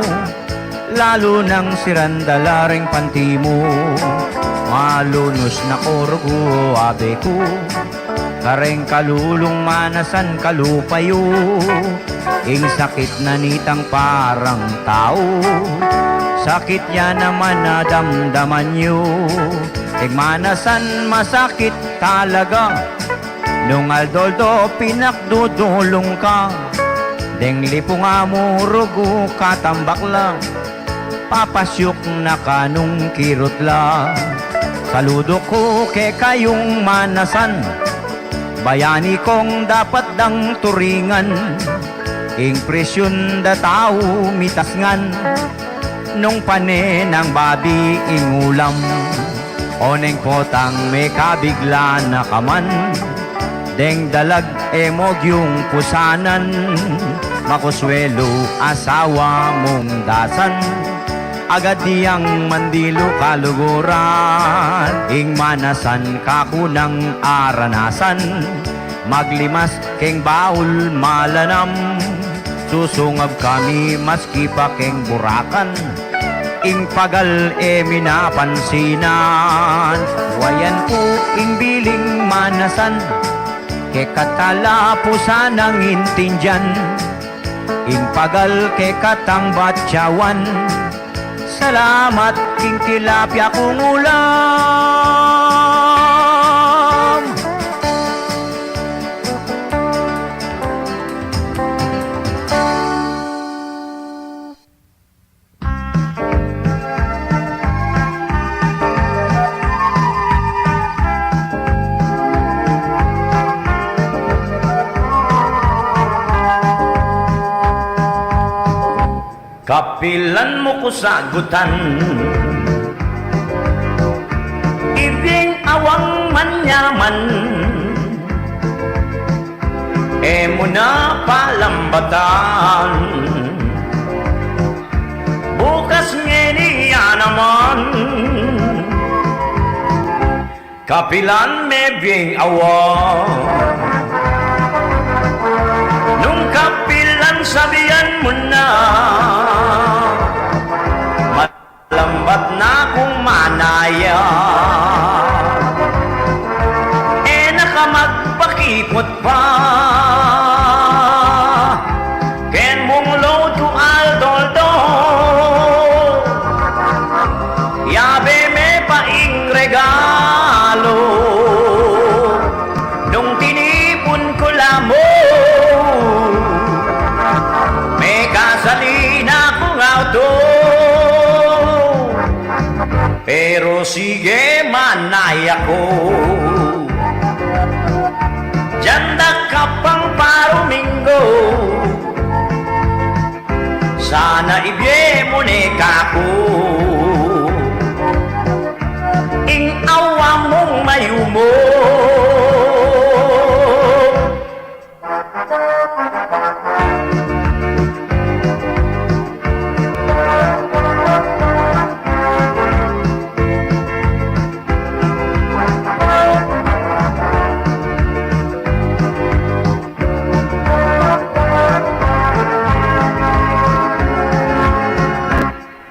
lalu nang siran da la reng panti mu. Malunus na ku rugu abe ku, kareng kalulung manasan kalupa yu. Ing sakit na nitang parang tau, sakit ya naman a damdaman yu. Ing manasan masakit talaga, nung aldo-aldo pinakdudulung ka. Deng lipunga mu rugu katambak la, papasyuk na ka nung kirut la. Saludu ku kekayung manasan, bayani kung dapat dang turingan. Ing presyun da tau mitas ngan, nung pane nang babi ing ulam. Oneng potang mekabigla na ka man, deng dalag e mu gyung pusanan. Makuswelu asawa mung dasan, agad yang mandilu kaluguran. Ing manasan kaku nang aranasan, maglimas keng baul malanam. Susungab kami maski pa keng burakan, ing pagal e mi napansinan. Wayan ku ing biling manasan, kekatalapusan nang intindian. Ing pagal kekatang batyawan, salamat king tilapia kung ulam. Kapilan mu ku sagutan, ibing awang manyaman, e mu na palambatan. Bukas ngeni ya naman, kapilan me bing awa. Nung kapilan sabian mu na, malambat na kung manaya. E na ka magpakipot pa. Ken mung load ku aldo-aldo, yabe me pa ing regalo. Nung tinipun ku la mu, mekasali na kung auto. Pero sige, manaya ku. Pangparuminggu, sana ibie mu ne kaku ing awa mung mayumu.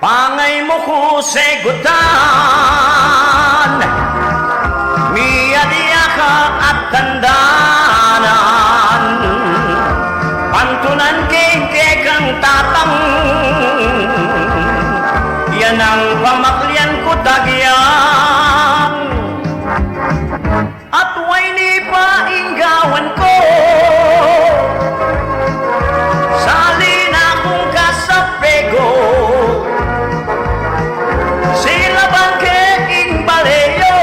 Pangay mu ku segutan, miadya ka at tandanan, pantunan ke ing kekang tatang, yan ang pamaklian ku tagyang. At wayni pa ing gawan ku, sali na kung kasapegu, silaban ke ing bale yu,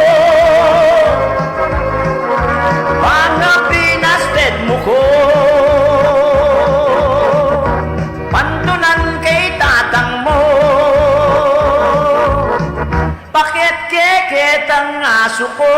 pangapinas ted mu ku, pantunan ke i tatang mu. Paket ke ketang asu ku.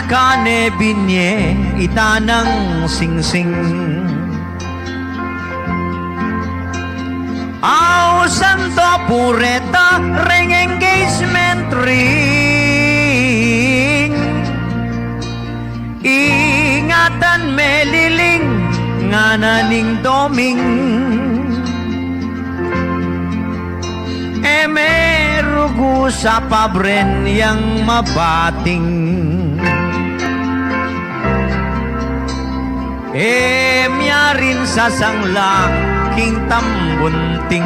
Kane binye ita nang singsing. Ausan to pureta reng engagement ring. Ingatan me Liling, ngana ning Doming. E me rugu sa pabren yang mabating. E miarin sa sangla king tambunting.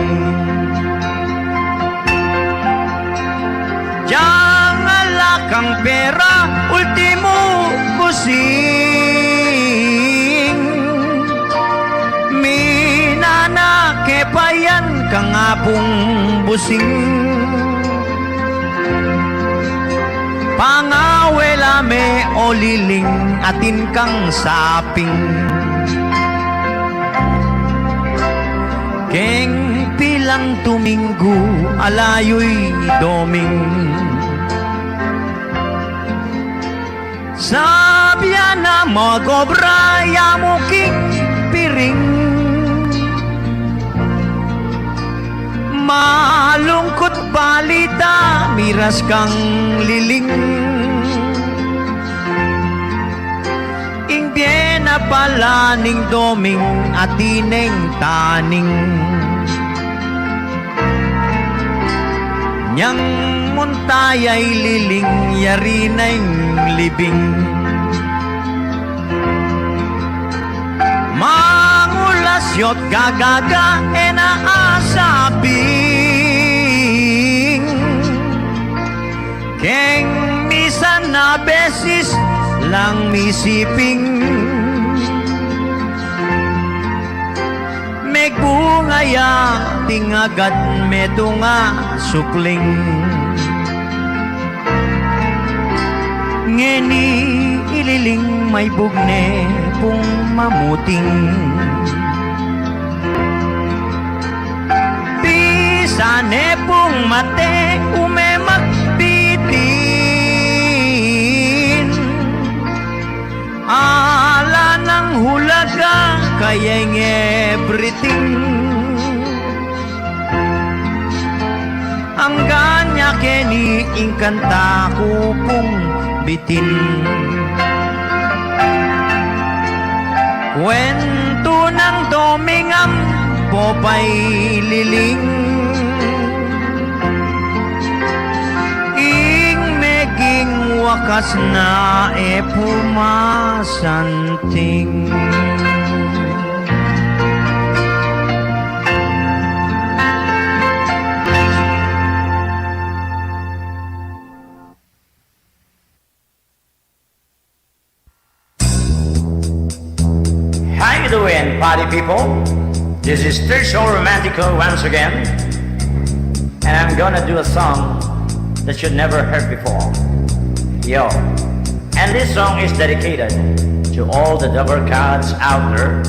Diang ala kang pera, ultimu busing. Minana ke pa yan kang apung busing. Pangawela me o Liling, atin kang saping. Keng pilang tuminggu ala yu i Doming. Sabyan na magobra ya mu king piring. Malungkut balita miras kang Liling. Ing bie na pala ning Doming atin neng taning. Nyang munta ya i Liling yari na ing libing. Mangulas yo't gagaga e na asabing. Keng misan a beses lang misiping. Megbunga ya ting agad metung a sukling. Ngeni i Liling maibug ne pung mamuting. Bisa ne pung mate ume magbitin. Ala nang hulaga kaya ing everything. Anggan ya keni ing kanta ku pung bitin. Kwentu nang Doming ampo pa i Liling. Ing meging wakas na e pumasanting. How you doing, party people? This is Tercio Romantico once again, and I'm gonna do a song that you never heard before. Yo. And this song is dedicated to all the double cards out there.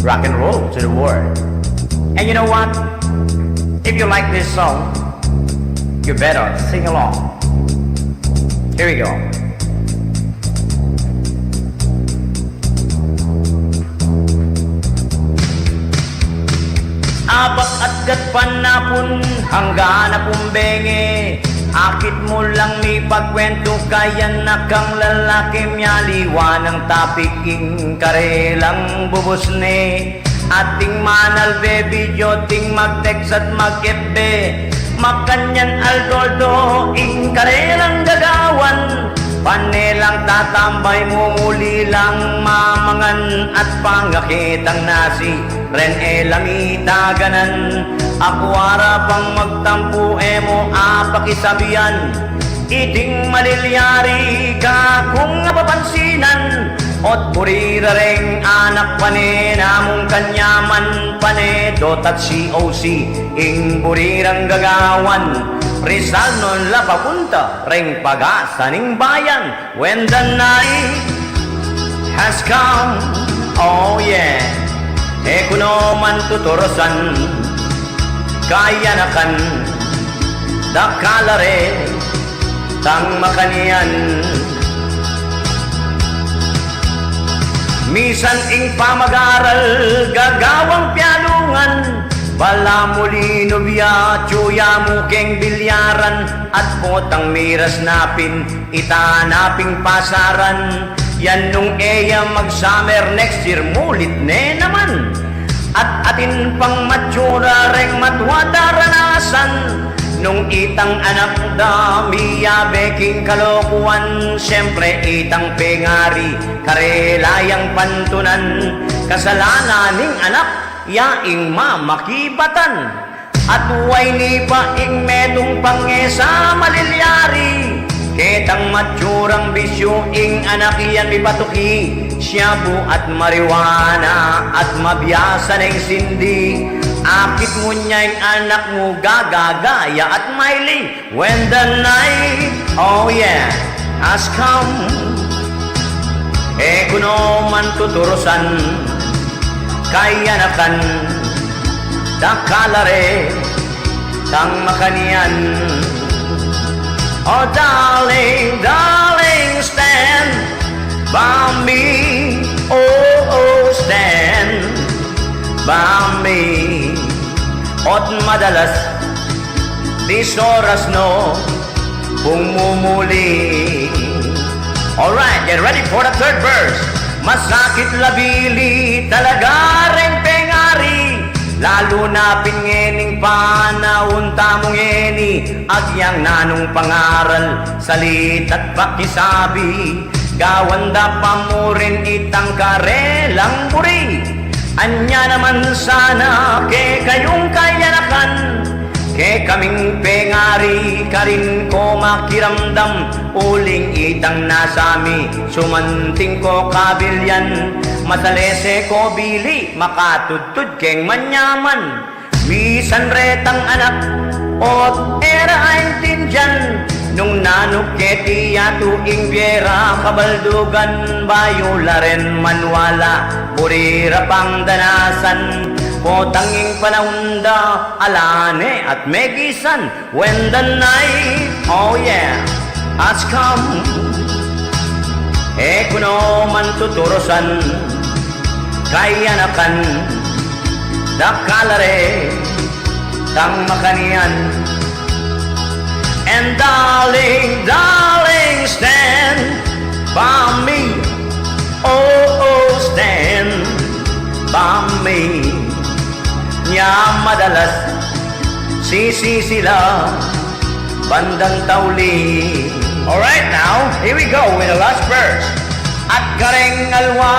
Rock and roll to the world. And you know what? If you like this song, you better sing along. Here we go. Apat at gatpanapun hanggang napung benge. Akit mu lang mipagkwentu, kaya na kang lalaki, mialiwa nang topic ing karelang bubus ne. Ating manalbe video, ating mag-text at mag-F B. Makanyan aldo-aldo ing karelang gagawan. Pane lang tatambay, mumuli lang mamangan at pangakit ang nasi. Ren e la mitaganan, akwara pang magtampu, e mu apakisabian. Iting malilyari ka kung apapansinan, ot buri ra reng anak pane, namung kanyaman pane, dot at C O C ing buri rang gagawan. Rizal no la papunta reng pag-asa ning bayan. When the night has come, oh yeah, e ku no man tuturusan, kayanakan da ka la re tang makanyan. Misan ing pamag-aral gagawang pialungan, balamu linubya, atyu ya mu keng bilyaran, at potang miras na pin, ita na ping pasaran. Yan nung e ya mag-summer, next year mulit ne naman. At atin pang matsura reng matwa daranasan, nung itang anak da miyabe king kalokuan, siyempre itang pengari, karela yang pantunan, kasalanan ning anak, ya ing mamakibatan. At wayni pa ing metung pang e sa malilyari, ketang matsurang bisyu ing anak yan mipatuki, shabu at marijuana at mabiasa neng sindi. Akit mu nya ing anak mu gagagaya at maili. When the night, oh yeah, has come, e ku no man tuturusan, kayanakan, dakal a re tang makanyan. Oh darling, darling, stand by me. Oh, oh, stand by me. Ot madalas, dis oras no pung mumuli. Alright, get ready for the third verse. Masakit la bili talaga reng pengari, lalu na pin ngening panaun tamu ngeni, agyang nanung pangaral, salita't pakisabi, gawan da pa mu rin itang karelang buri. Anya naman sana kekayung kayanakan, kekaming pengari, karin ko makiramdam, uling itang nasa mi, sumanting ko kabilyan, masalese ko bili, makatudtud keng manyaman. Misan retang anak, ot e ra aintindian, nung nanu keti yatu ing bie ra kabaldugan, bayu la ren maniwala, buri ra pang danasan, potang ing panaun da, ala ne at megisan. When the night, oh yeah, has come, e ku no man tuturusan, kayanakan, dakal a re tang makanyan. And darling, darling, stand by me. Oh, oh, stand by me. Nya madalas sisisi la bandang tauli. Alright, now, here we go with the last verse. At kareng alwa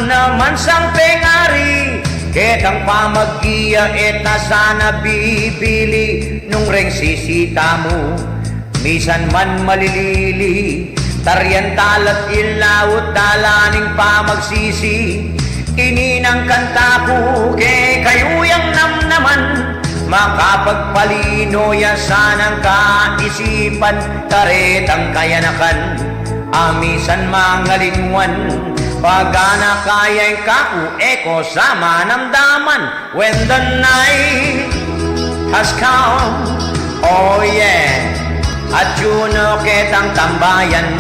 naman sang pengari, ketang pamag-iya e ta sana bibili, nung reng sisi tamu misan man malilili, tarian tala't ilaut dala ning pamagsisi. Ininang kanta ku kekayu yang namnaman, makapagpalino ya sanang kaisipan, karetang kayanakan a misan mangalingwan, pagana kaya ing kaku e ko sa manamdaman. When the night has come, oh yeah, atyu no ketang tambayan,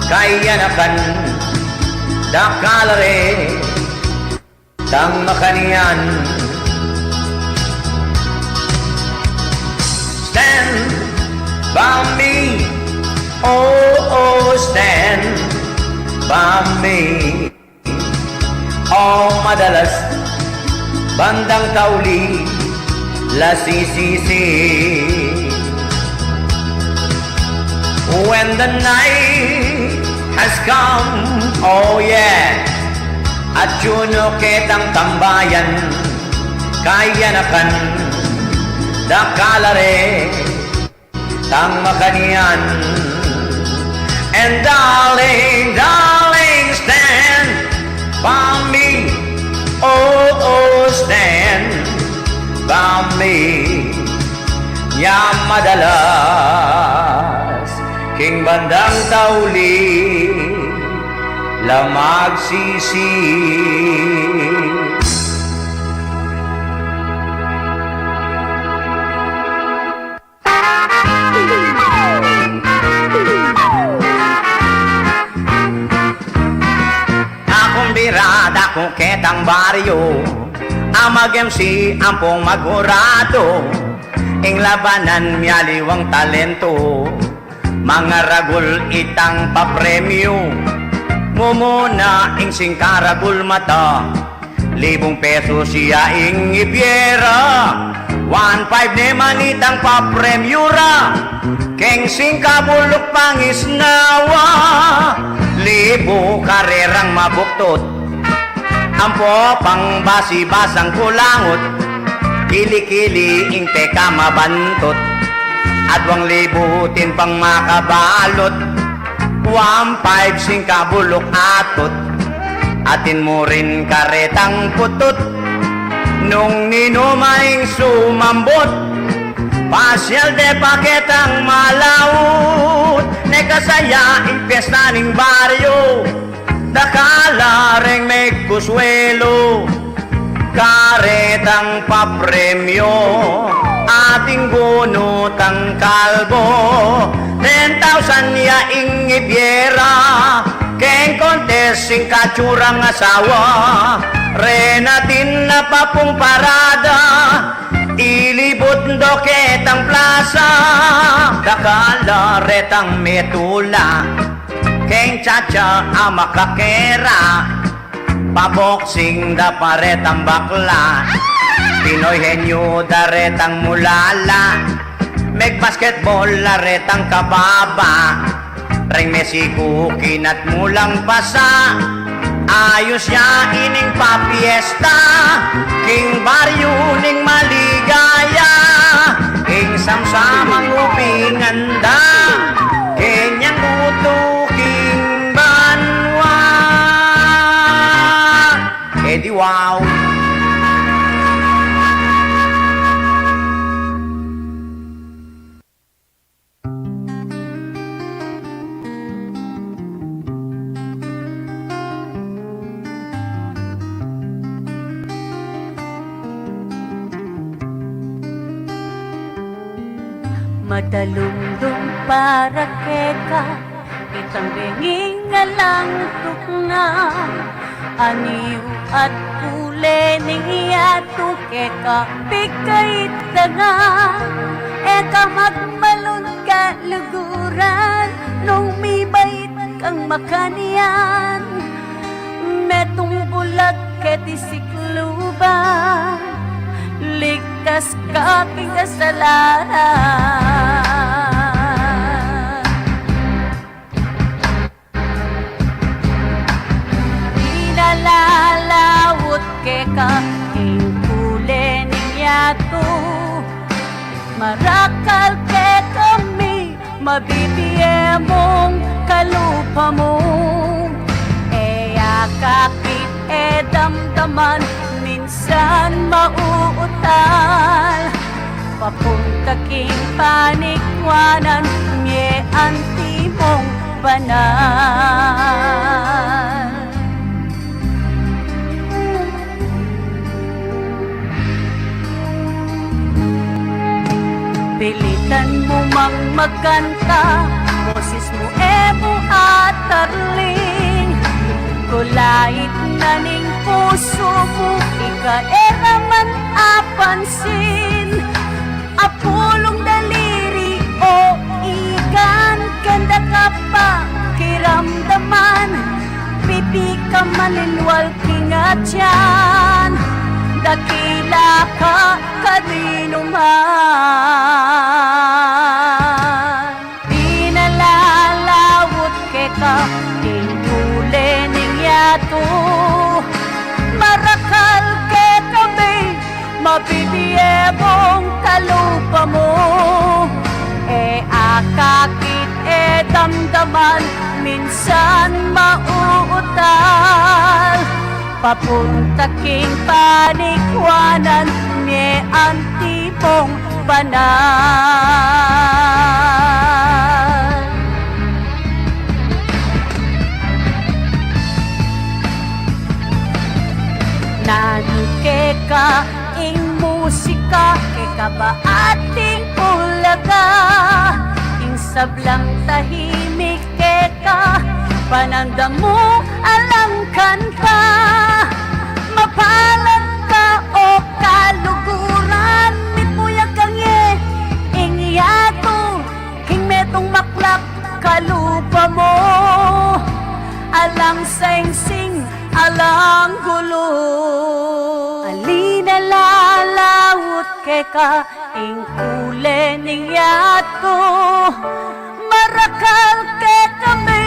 kayanakan, dakal a re tang makanyan. Stand by me, oh, oh, stand by me. O madalas bandang tauli la sisisi. When the night has come, oh yeah, atyu no ketang tambayan, kayanakan, dakal a re tang makanyan. And darling, darling, stand by me. Oh, oh, stand by me. Nya madalas king bandang tauli la magsisi. Ketang baryu a mag-M C ampong maguradu, ing labanan mialiwang talentu. Mangaragul itang papremyu, mumuna ing singkaragul mata. Libung pesus ya ing ibyera, one five ne man itang papremyu ra. Keng singkabuluk pangisnawa, libu karerang mabuktut. Ampo pang basi-basang kulangut, kili-kili ing peka mabantut. Adwang libu tin pang makabalut, one five singkabuluk atut. Atin mu rin karetang putut, nung ninu man ing sumambut. Pasyal de pa ketang malaut, ne kasaya ing pyesta ning baryu. Dakal la reng megkuswelu, karetang papremyu, atin gunutang kalbu. Ten thousand ya ing ibyera, keng kontes sing katsurang asawa. Renatin na papung parada, ilibut do ketang plasa. Dakal la retang metula, keng chacha a makakera. Paboksing da pa retang bakla, Pinoy henyu da retang mulala. Megbasketbol la retang kababa, reng mesiku kinat mulang pasa. Ayus ya ining papyesta, king baryu ning maligaya. Ing samsamang ubingan da, kenyang utu king banwa. E di wow. Madalumdum para keka itang benging alang tukna. Anyu at kule ning yatu keka pikaitanga. E ka magmalun kaluguran nung mibait kang makanyan. Metung bulag keti sikluban, ligtas ka king kasalanan. Pinalalaut keka ing kule ning yatu. Marakal kekami, mabibie mung kalupa mu. E akakit, e damdaman, minsan mauutal. Papunta king panikwanan, mie antimong banal. Pilitan mu mang magkanta, boses mu e mu atarling. Kulait na ning pusu mu, ika e ra man apansin. Apulung daliri o igan, kenda ka pa kiramdaman. Pipi ka malinwal king atian, dakila ka kadinuman. Pinalalaut keka ing kule ning yatu. Marakal kekami, mabibie mung kalupa mu. E akakit, e damdaman, minsan mauutal. Papunta king panikwanan, mie antimong banal. Nanu keka ing musika, keka ba ating ulaga? Ing sablang tahimik keka, panandam mu alang kanta. Palad ka o kaluguran, mitmu ya kang ye ing yatu, king metung maklap kalupa mu, alang singsing, alang gulu. Ali na lalaut keka ing kule ning yatu, marakal kekami,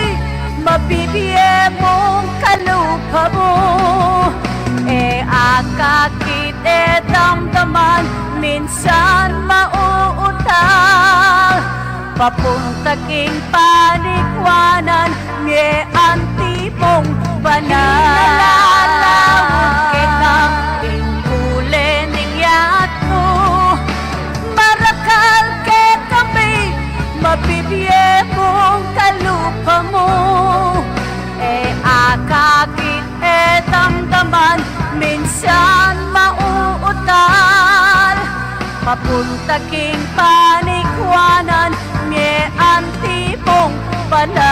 mabibie mung kalupa mu. E akakit, e damdaman, minsan mauutal, papunta king paniguanan, mie antibong banal. Nalalaut keka ing kule ning yatu, marakal kekami, mabibie mung kalupa mu. E akakit, e damdaman, minsan mauutal, papunta king paniguanan, mie antibong banal.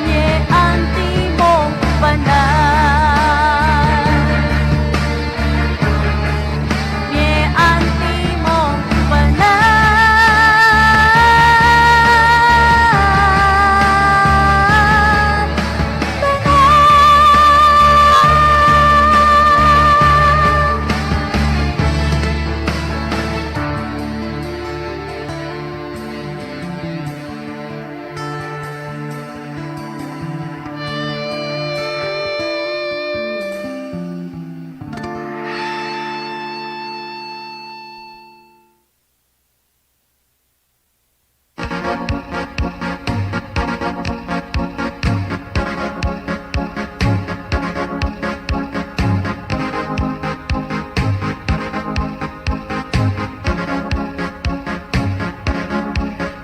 Mie antibong banal. Mie antibong banal.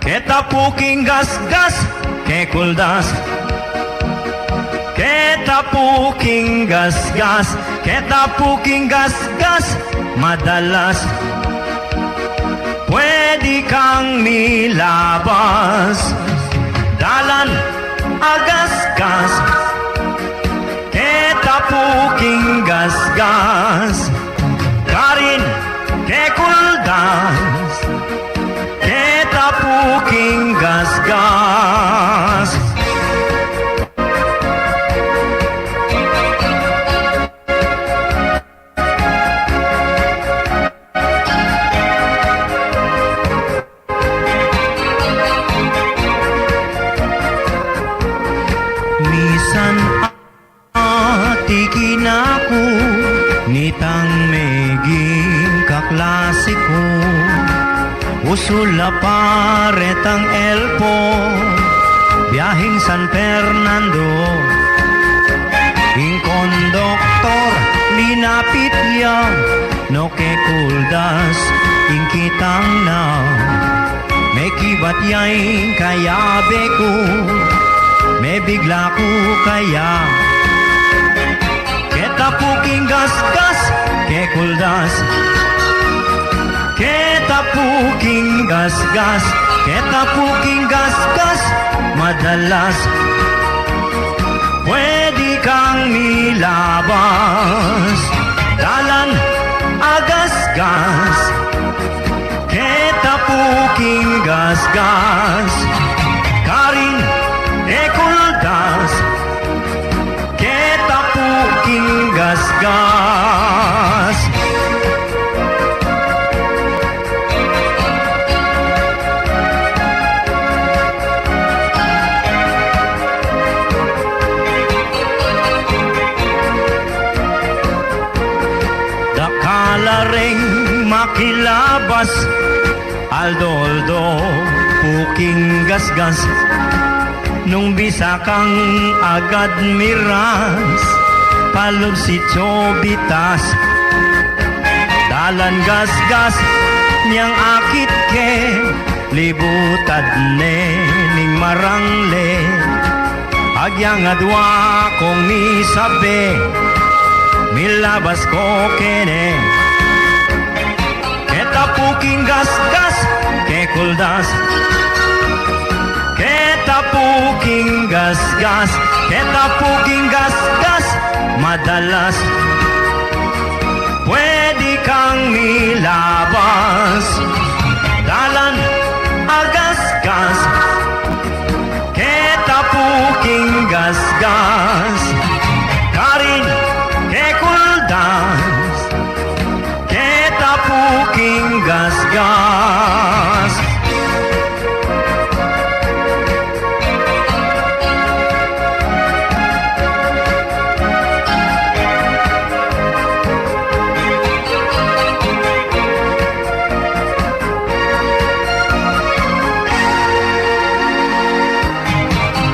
Keta pu king gasgas, kekuldas. Keta pu king gasgas, keta pu king gasgas, madalas. Pwede kang milabas, dalan a gasgas. Keta pu king gasgas, karin kekuldas. Keta pu king gasgas. Misan atikin aku nitang meging kaklase ku. Usul a pa retang elpo, biaheng San Fernando. Ing konduktor linapit ya, no kekuldas ing kitang na. Mekibat ya ing kayabe ku, mebigla ku kaya. Keta pu king gasgas, kekuldas. Keta pu king gasgas, keta pu king gasgas, madalas. Pwede kang milabas, dalan a gasgas. Keta pu king gasgas, karin kekuldas. Keta pu king gasgas. Dakal a reng makilabas, aldo-aldo pu king gasgas. Nung bisa kang agad miras, palub sitio bitas. Dalan gasgas, nyang akit ke, libutad ne ning marangle. Agyang adua kong misabi, milabas ko kene. Keta pu king gasgas, kekuldas. Keta pu king gasgas, Keta pu king gasgas, madalas pwede kang milabas. Dalan a gasgas, keta pu king gasgas, karin kekuldas. Keta pu king gasgas.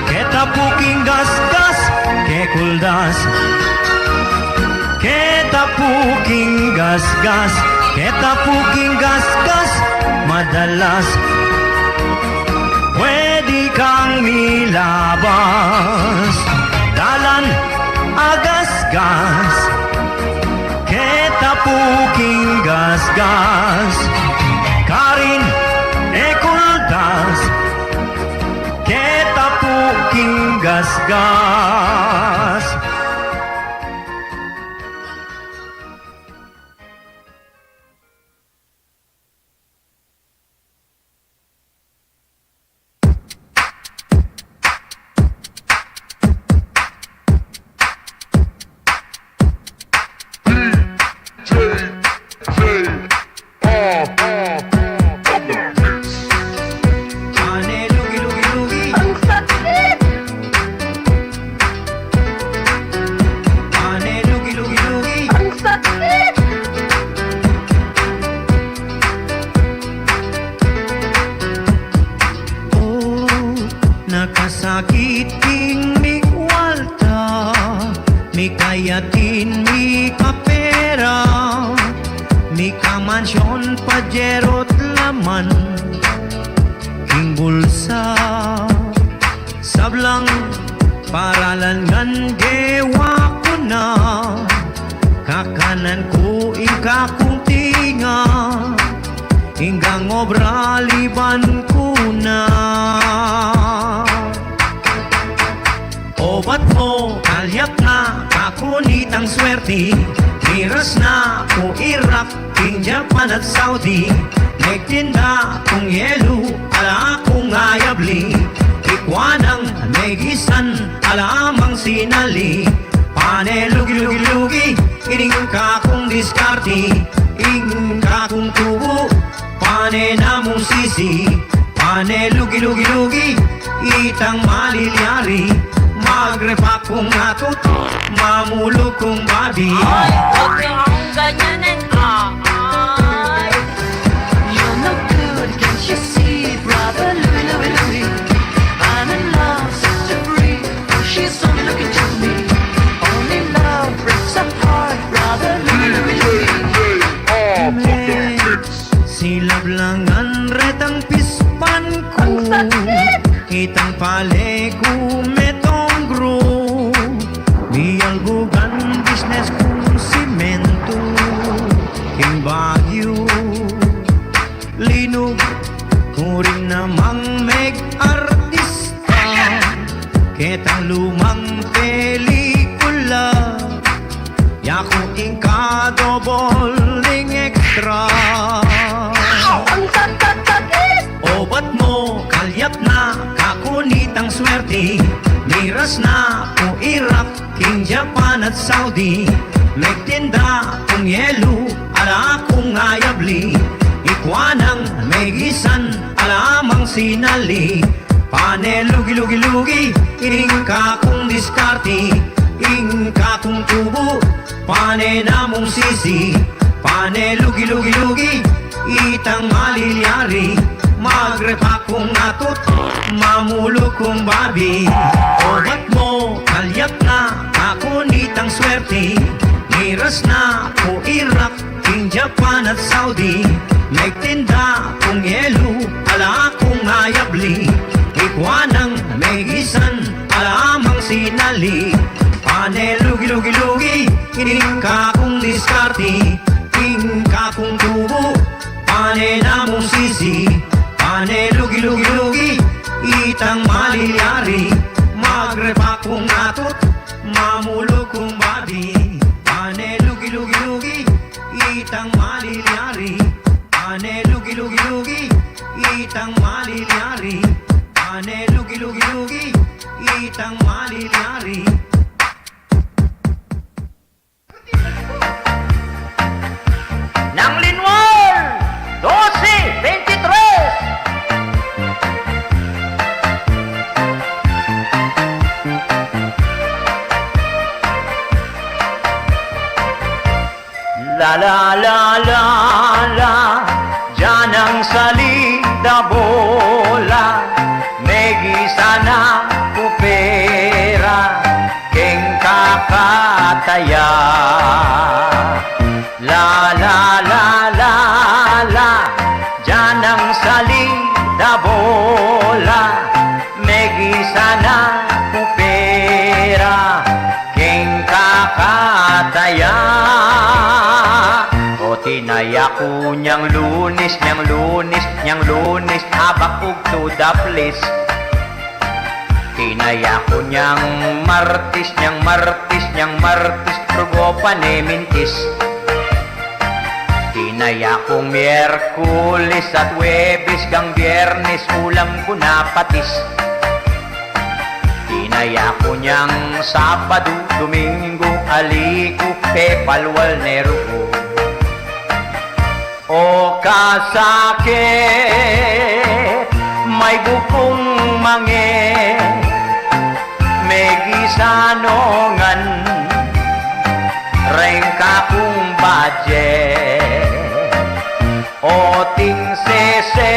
Keta pu king gasgas, kekuldas. Keta pu king gasgas, keta pu king gasgas, madalas pwede kang milabas. Dalan a gasgas, keta pu king gasgas, karin e kuldas. Keta pu king gasgas. Ang sakit! O, nakasakit king mikwalta, mikayatin, mikapera, mikamansyon, pajero't laman king bulsa. Sablang paralan ngan gewa ku na, kakanan ku ing kakung tinga, ing gang obra liban ku na. Obat mo, kalyap na, kaku nitang swerti, miras na ku Iraq, king Japan at Saudi, megtinda kung yelu, ala kung ayabli, ikwa nang megisan, ala mang sinali, pane lugi-lugi-lugi, ining kakung diskarte, ing kakung tubu, pane namung sisi, pane lugi-lugi-lugi, itang malilyari, magrepak kung atut, mamuluk kung babi. Ay, wag kang ganyan eh. Ah, ay. You're no good, can't you see, brother Louie, Louie, Louie? I'm in love, set her free, she's only looking to me. Only love breaks a heart, brother Louie, Louie, Louie. Silablangan retang pispan ku, itang pale ku metong gru, mialbugan bisnes kung simentu king Baguio. Linug ku rin namang meg-artista, ketang lumang pelikula, yaku ing kadobol ning extra. Obat mo, kalyap na, kaku nitang swerti, miras na ku Iraq, king Japan at Saudi, megtinda kung yelu, ala kung ayabli, ikwa nang megisan, ala mang sinali, pane lugi-lugi-lugi, ing kakung diskarte, ing kakung tubu, pane namung sisi, pane lugi-lugi-lugi, itang malilyari, magrepak kung atut, mamuluk kung babi. Obat mo, kalyap na, kaku nitang swerti, miras na ku Iraq, king Japan at Saudi, megtinda kung yelu, ala kung ayabli, ikwa nang megisan, ala mang sinali, pane lugi-lugi-lugi, ining kakung diskarte, ing kakung tubu, pane namung sisi, pane lugi-lugi-lugi, itang malilyari, magrepak kung La, la, la, la, la, dian nang salida bola, megisa na ku pera, keng kakataya. La, la, la, la, la, dian nang salida bola, megisa na ku pera, keng kakataya. O tinaya ku nyang Lunes, nyang Lunes, nyang Lunes, abak ugtu daplis. Tinaya ku nyang Martis, nyang Martis, nyang Martis, rugo pa ne mintis. Tinaya kung Miyerkulis at Webis, gang Biyernes, ulam ku na patis. Tinaya ku nyang Sabadu, Duminggu, ali ku pepalwal ne ruku. O kasakit, may bukung mange, megisa no ngan, reng kakung budget. O ting sese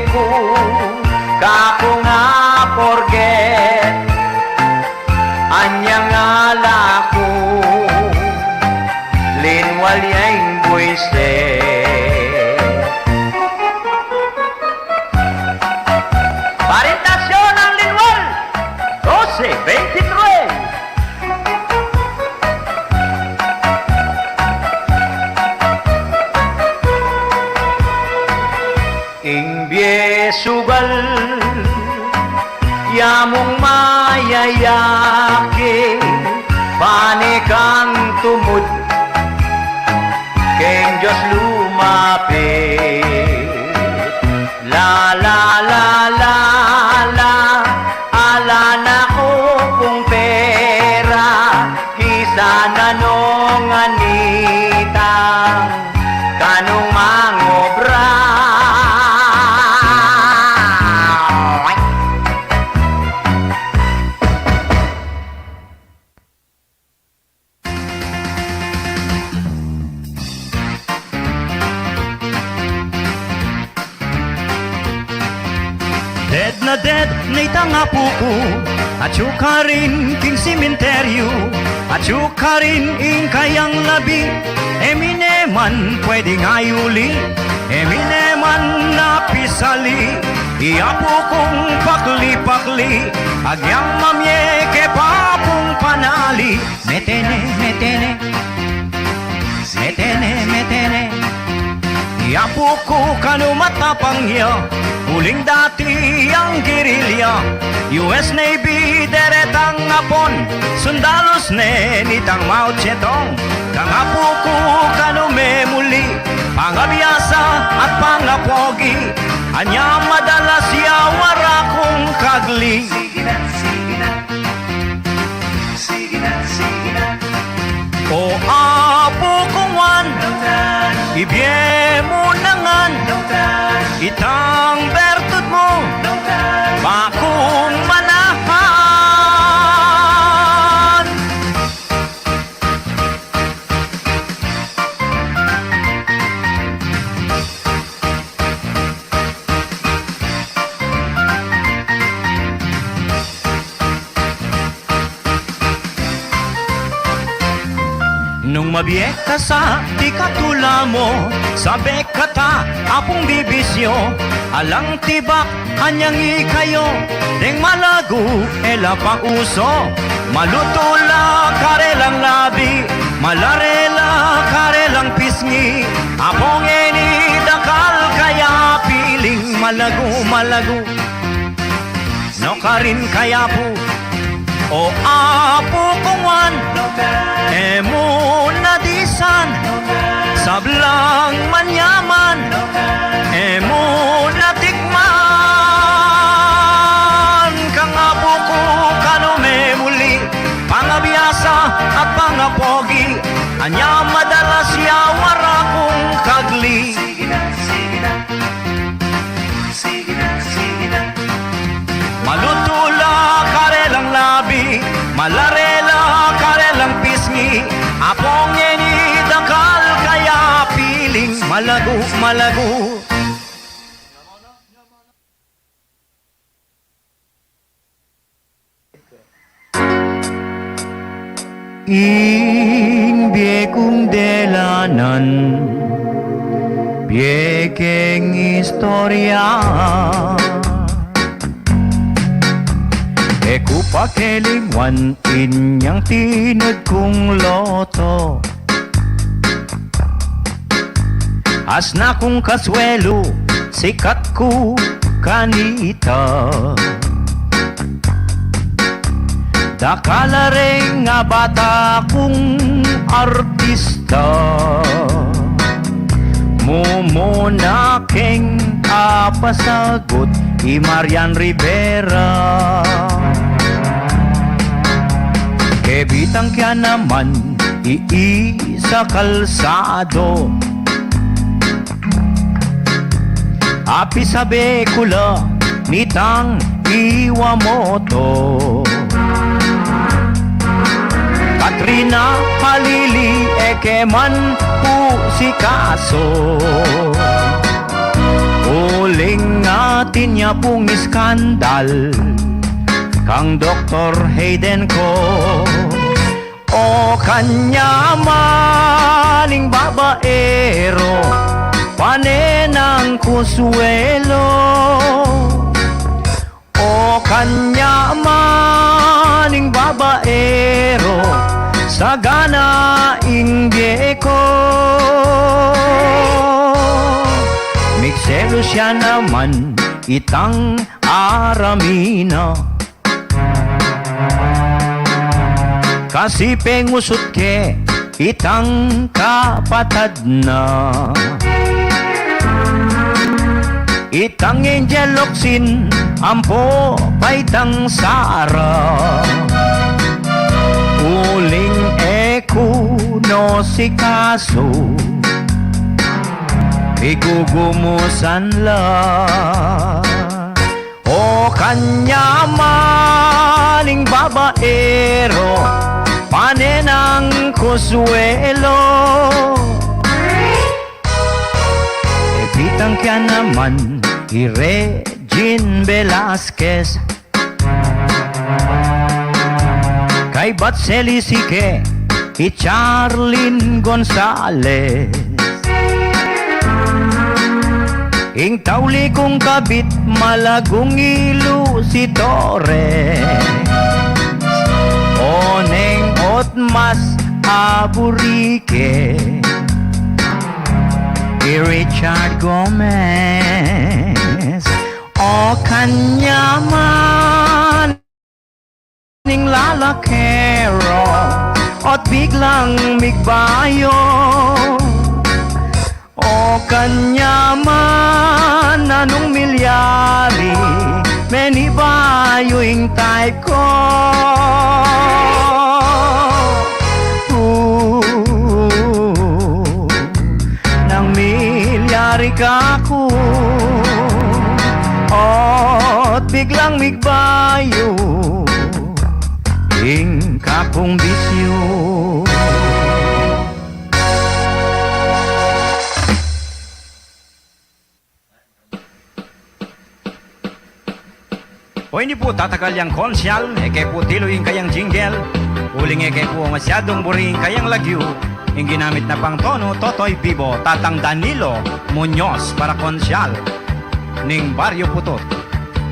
ku, kakung a forget, anyang ala ku, linwal ya ing buise. Presentacion ng Linwal, doce veintitrés. Ing bie sugal, ya mung mayayaki, pane kang tumud, keng Dios lumapit. La, la, la, la, la, ala na ku pung pera, kisa na nung anita, kanung mangobra. Dead na dead na itang apu ku, atyu karin king sementeryu, atyu karin ing kayang labi, e mi ne man pwedeng ayuli, e mi ne man napisali, i apu kung pakli-pakli, agyang mamye ke papung panali. Metene, metene, metene, metene. I apu ku kanu matapang ya, uling dati yang gerilya. U S Navy deretang Apon, sundalus ne nitang Mao Zedong. Kang apu ku kanu memuli, pangabiasa at pangapogi, anya madalas ya warakung kagli. Sige na, sige na. Sige na, sige na. O apu kung Juan, ibie mu na ngan itang bertud mu, bakung manahan. Nung mabie ka sa di katula mu, sabe ka ta apung bibisyo, alang tibak anyang ikayu, deng malagu e la pa uso. Malutu la karelang labi, malare la karelang pisngi, Apung ini dakal kaya piling, malagu, malagu. Nukarin kaya pu, o apu kung Juan, e mu na disan, sablang manyaman, e mu na tikman. Kang apu ku kanu memuli, pangabiasa at pangapogi, anya madalas ya warakung kagli. Sige na, sige na. Sige na, sige na. Malutu la karelang labi, malare la karelang pisngi, Apung ini dakal ka Malago. Ing bie kung delanan, bie keng istorya. E ku pa kelingwan inyang tinud kung loto. Asna kung kaswelu, sikat ku kanita. Dakal a reng bata kung artista. Mumuna keng apasagut i Marian Rivera. Kebitang kya naman i Isa Calzado. Apisabe ku la nitang Iwamoto. Katrina Halili, e ke man pu sikaso. Uling atin ya pung iskandal kang Doktor Hayden Coo. O kanyaman ing babaero, pane nang Consuelo. O kanyaman ing babaero, sagana ing bie ko. Migselos ya naman itang aramina. Kasi pengusut ke itang kapatad na. Itang Angel Locsin ampo pa itang Sara. Uling e ku no sikaso, igugumusan la. O kanyaman ing babaero, pane nang Consuelo. E bitang kya naman i Regine Velasquez. Kaybat selisi ke i Charlene Gonzalez. Ing tauli kung kabit, malagung ilu si Torres. O neng ot mas aburi ke i Richard Gomez. O kanyaman ing lalakero, ot biglang migbayu. O kanyaman, nanung milyari, menibayu ing type ko. Ooh. Nang milyari kaku, ot biglang migbayu ing kakung bisyu. O ini pu, tatagal yang konsyal, e ke pu tilu ing kayang jingle, uling e ke pu masyadung buri ing kayang lagyu, ing ginamit na pang tono, Totoy Bibo, Tatang Danilo Muñoz, para konsyal ning Baryo Putut.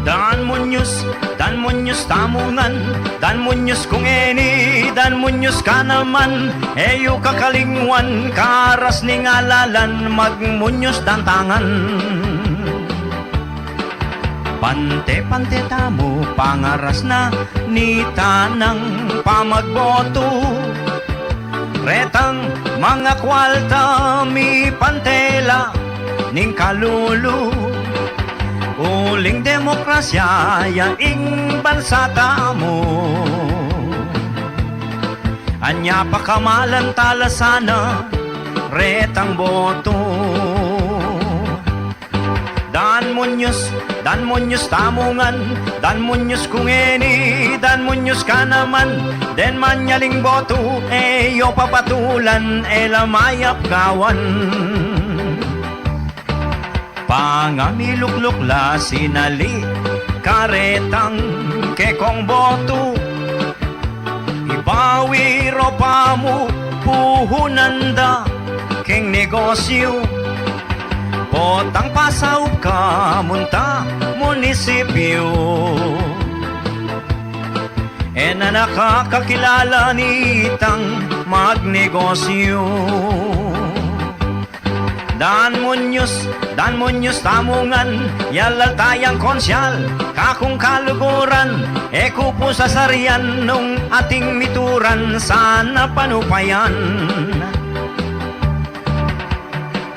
Dan Muñoz, Dan Muñoz tamu ngan, Dan Muñoz ku ngeni, Dan Muñoz ka naman, e yu kakalingwan, karas ning alalan, mag-Muñoz dan tangan. Pante-pante tamu pangaras na nita nang pamagbotu. Retang mangakwalta mipante la ning kalulu. Uling demokrasya ya ing bansa tamu. Anya pakamalan ta la sana retang botu. Dan Muñoz, Dan Muñoz tamu ngan, Dan Muñoz ku ngeni, Dan Muñoz ka naman, den manyaling botu, e yu papatulan, e la mayap gawan. Pangamilukluk la sinali karetang kekong botu, ibawi ro pamupuhunan da keng negosyu, potang pasaup ka munta munisipyu. E na nakakakilala nitang magnegosyu. Dan Muñoz, Dan Muñoz tamu ngan, yalal tayang konsyal, kakung kaluguran, e ku pu sasarian nung ating mituran sana panupayan.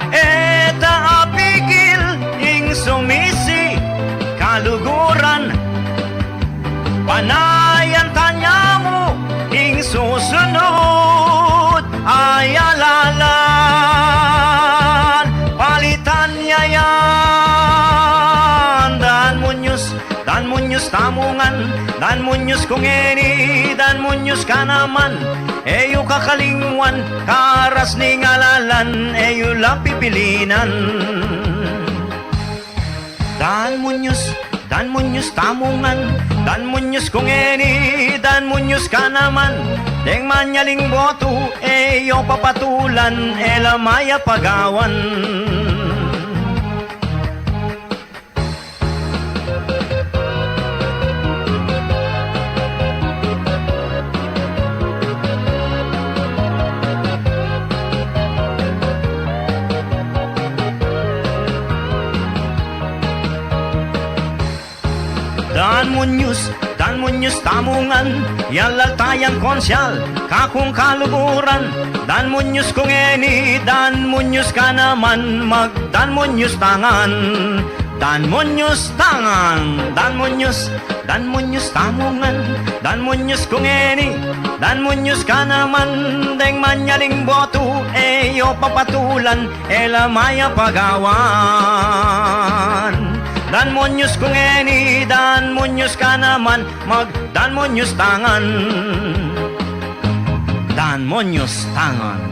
E ta apigil ing sumisi kaluguran, panayan ta namu ing susunud a yalalan. Palitan ya yan, Dan Muñoz, Dan Muñoz tamu ngan, Dan Muñoz ku ngeni, Dan Muñoz ka naman, e yu kakalingwan, karas ning alalan, e yu la pipilinan. Dan Muñoz, Dan Muñoz tamu ngan, Dan Muñoz ku ngeni, Dan Muñoz ka naman, deng manyaling botu, e yu papatulan, e la mayap agawan. Dan Muñoz, Dan Muñoz tamu ngan, yalal tayang konsyal, kakung kaluguran, Dan Muñoz ku ngeni, Dan Muñoz ka naman, mag-Dan Muñoz ta ngan. Dan Muñoz ta ngan, Dan Muñoz, Dan Muñoz tamu ngan, Dan Muñoz ku ngeni, Dan Muñoz ka naman, deng manyaling botu, e yu papatulan, e la mayap agawan. Dan Muñoz ku ngeni, Dan Muñoz ka naman, mag-Dan Muñoz ta ngan. Dan Muñoz ta ngan.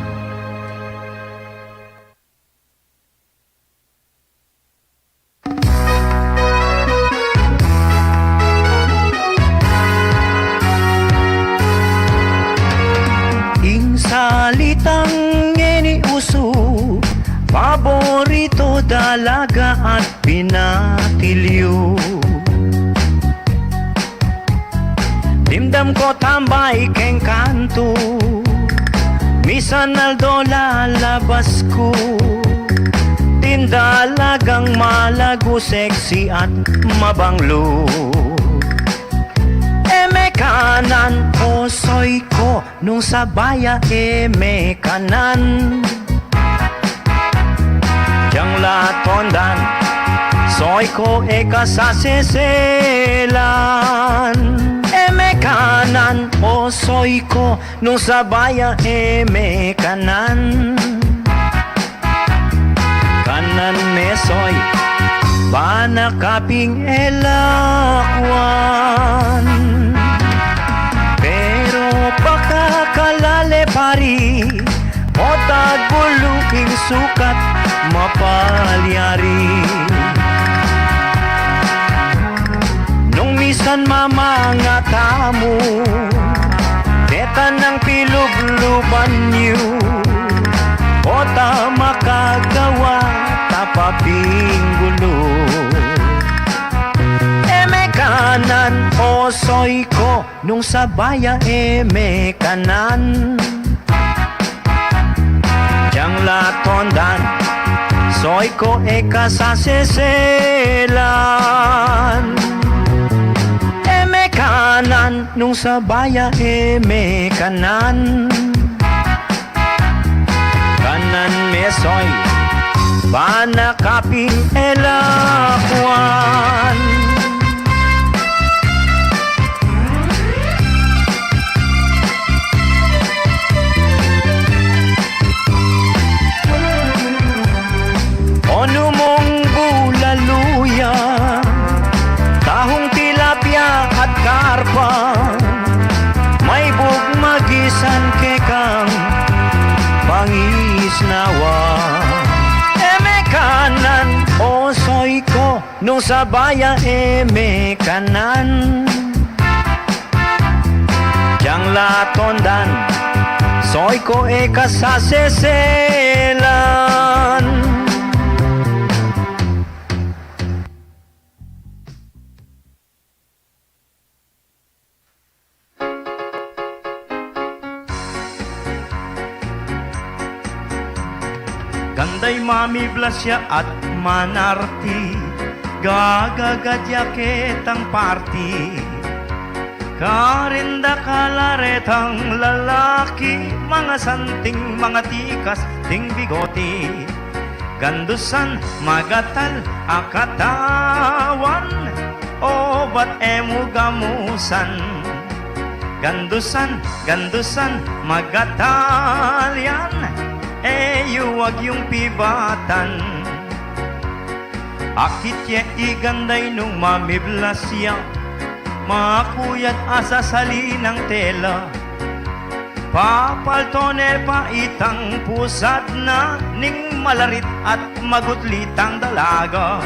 Ing salitang ngeni usu, paboritu, dalaga at binatilyu. Dimdam ku tambay keng kantu, misan aldo lalabas ku, ding dalagang malagu, sexy at mabanglu. E me kanan, osoy ku, nung sabaya e me kanan. Diang la tondan, soy ku e ka saseselan. E me kanan, osoy ku, nung sabaya e me kanan. Kanan me soy, bana kaping e lakwan. Pero pakakalale pari, o tagbulu king sukat mapalyari. Nung misan mamangatamu, detan nang pilubluban yu, o ta makagawa ta papinggulu. E me kanan, osoy ku, nung sabaya e me kanan. Diang la tondan, soy ku e ka saseselan. E me kanan, nung sabaya e me kanan. Kanan me soy, bana kaping e lakwan. O numung bulaluya, tahung, tilapia at karpa, maibug magisan kekang pangisnawa. E me kanan, o Nung sabaya e mekanan, dyang la tondan, soy ko e kasaseselan. Ganday mamiblasya at manarti, gagagadya ketang parti. Karin dakal a retang lalaki, mangasanting, mangatikas ding bigoti. Gandusan, magatal a katawan, obat e mu gamusan. Gandusan, gandusan, magatal yan, e yu agyung pibatan. Akit ye i Ganday nung mamiblasya, makuyat a sasalinang tela. Papaltone pa itang pusad na ning malarit at magutli tang dalaga.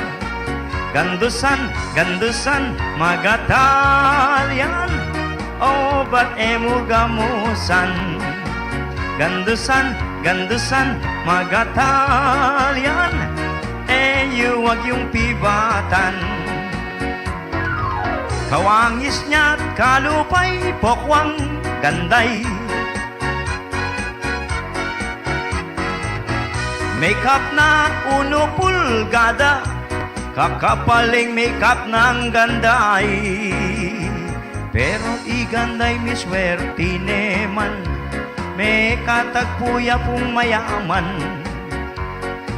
Gandusan, gandusan, magatal yan, obat e mu gamusan. Gandusan, gandusan, magatal yan, e yu agyung pibatan. Kawangis nya't kalupa i pokwang Ganday. Mekap na unu pulgada, kakapal ing mekap nang Ganday. Pero i Ganday miswerti ne man, mekatagpu ya pung mayaman.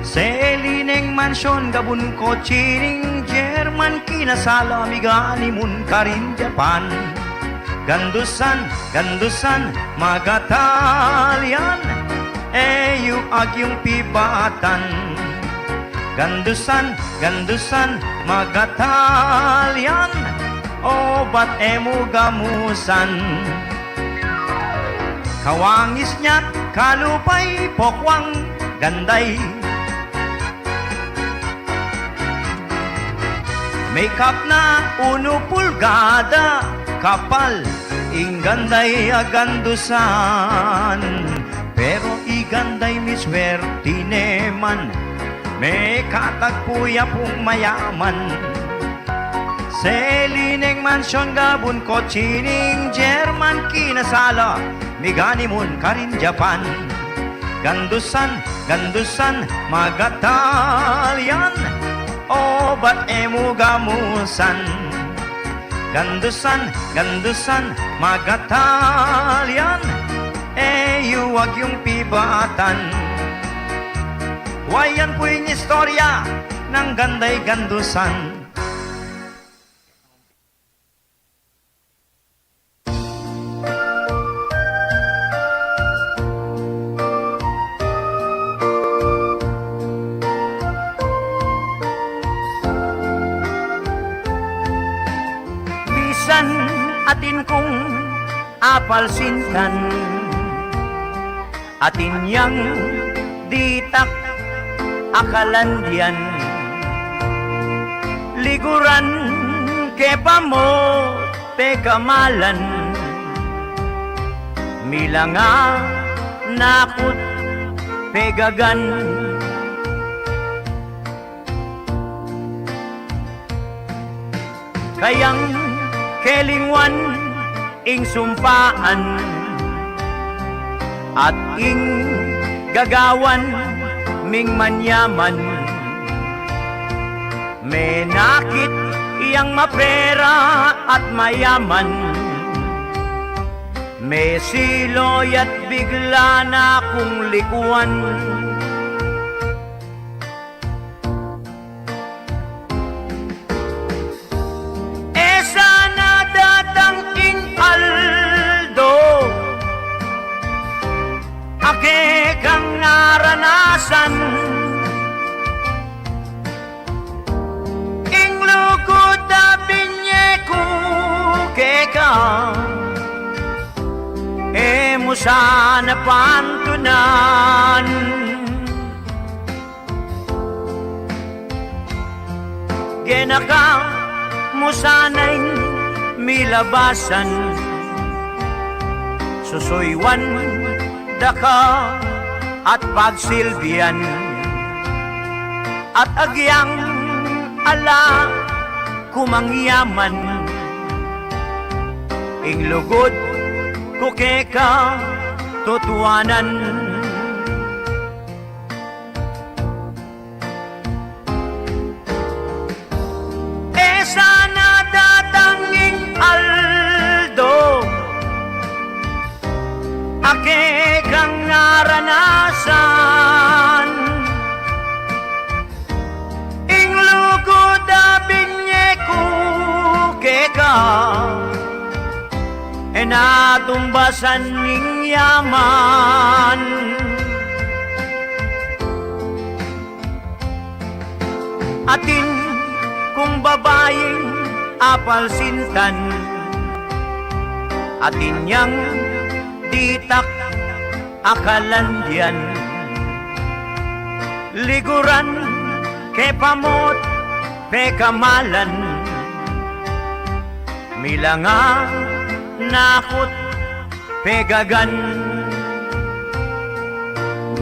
Seli neng mansyon gabun kotsi ning German, kinasala, migani mun karin Japan. Gandusan, gandusan, magatal yan, e yu agyung pibatan. Gandusan, gandusan, magatal yan, obat e mu gamusan. Kawangis nya't kalupa i pokwang Ganday. Mekap na unu pulgada kapal ing Ganday a gandusan. Pero i Ganday miswerti ne man, mekatagpu ya pung mayaman. Seli neng mansyon gabun kotsi ning German, kinasala, migani mun karin Japan. Gandusan, gandusan, magatal yan, obat e mu gamusan. Gandusan, gandusan, magatal yan, e yu agyung pibatan. Wa yan pu ing istorya nang Ganday gandusan. Misan atin kung apalsintan, atin yang ditak a kalandian. Liguran ke pa mu pekamalan, milanga nakut pegagan. Kayang kelingwan ing sumpaan at ing gagawan ming manyaman. Menakit yang mapera at mayaman, mesiloy at bigla na kung likuan. E sana datang ing aldo a kekang naranasan, ing lugud a binye ku keka, e mu sana pantunan. Keka mu sana ing milabasan, susuyuan da ka at pagsilbian, at agyang ala ku mang yaman, ing lugud ku keka tutuanan. E sana datang ing aldo a kekang naranasan, ing lugud a binye ku keka, e na tumbasan ing yaman. Atin kung babaing apalsintan, atin yang ditak akalandian, liguran ke pamot pekamalan, milanga nakut pegagan,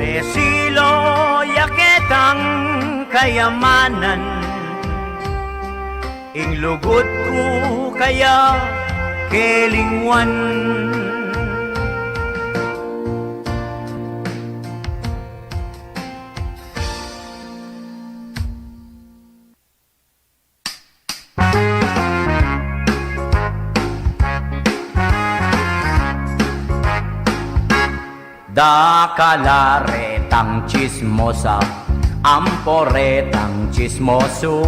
mesilu ya ketang kayamanan, ing lugud ku kaya kelingwan. Dakal a retang tsismosa, ampo retang tsismosu,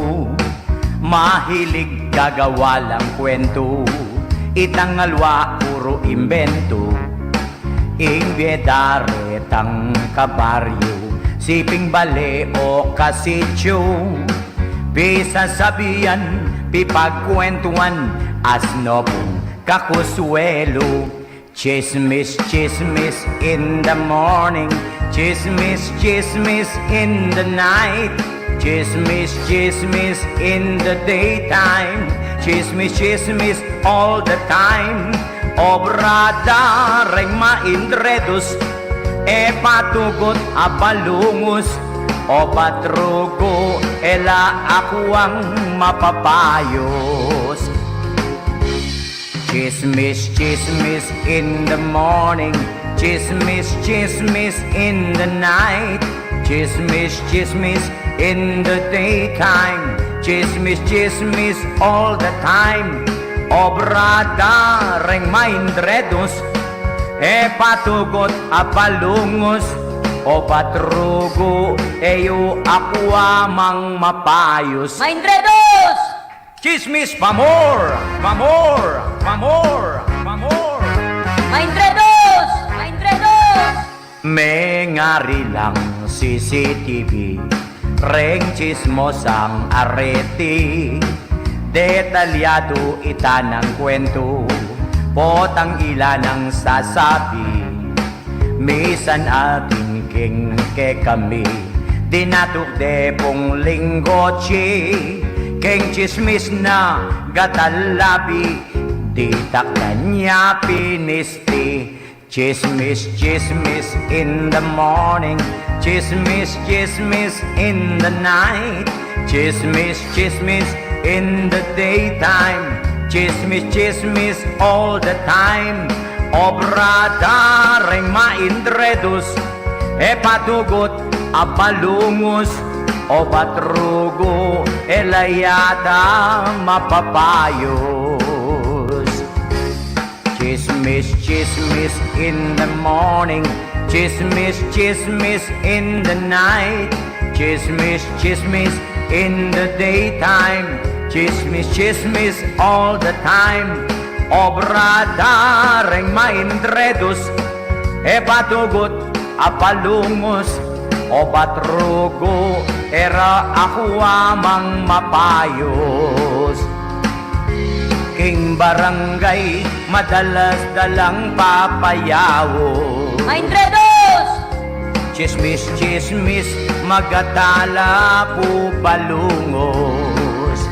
mahilig gagawa lang kwentu, itang alwa puru imbentu. Ing bie da retang kabaryu, siping bale o kasitsu, pisasabian, pipagkwentuan, asno pung kakuswelu. Chismis, chismis in the morning, chismis, chismis in the night, chismis, chismis in the daytime, chismis, chismis all the time. Obra da reng maindredus, e patugut a balungus, o patrugu e la akuang mapapayus. Chismis, chismis in the morning, chismis, chismis in the night, chismis, chismis in the daytime, chismis, chismis all the time. Obra da reng maindredus, e patugut a balungus, o patrugu e yu akua mang mapayus. Maindredus! Chismis pa more, pa more, pa more, pa more. Maindredus! Maindredus! Mengari lang C C T V reng chismosang areti. Detalyadu ita nang kwentu, potang ila nang sasabi. Misan atin king kekami, dinatuk de pung linggochi, king chismis na gatalabi, ditak kanya pinisti. Chismis, chismis in the morning, chismis, chismis in the night, chismis, chismis in the daytime, chismis, chismis all the time. Obra da reng maindredus, e patugut a balungus, o patrugu e la yata mapapayus. Chismis, chismis in the morning, chismis, chismis in the night, chismis, chismis in the daytime, chismis, chismis all the time. Obra da reng maindredus, e patugut a balungus, o patrugu e la akua mang mapayus. King barangay madalas da lang papayaus. Maindredus! Chismis, chismis, magatala pu balungus.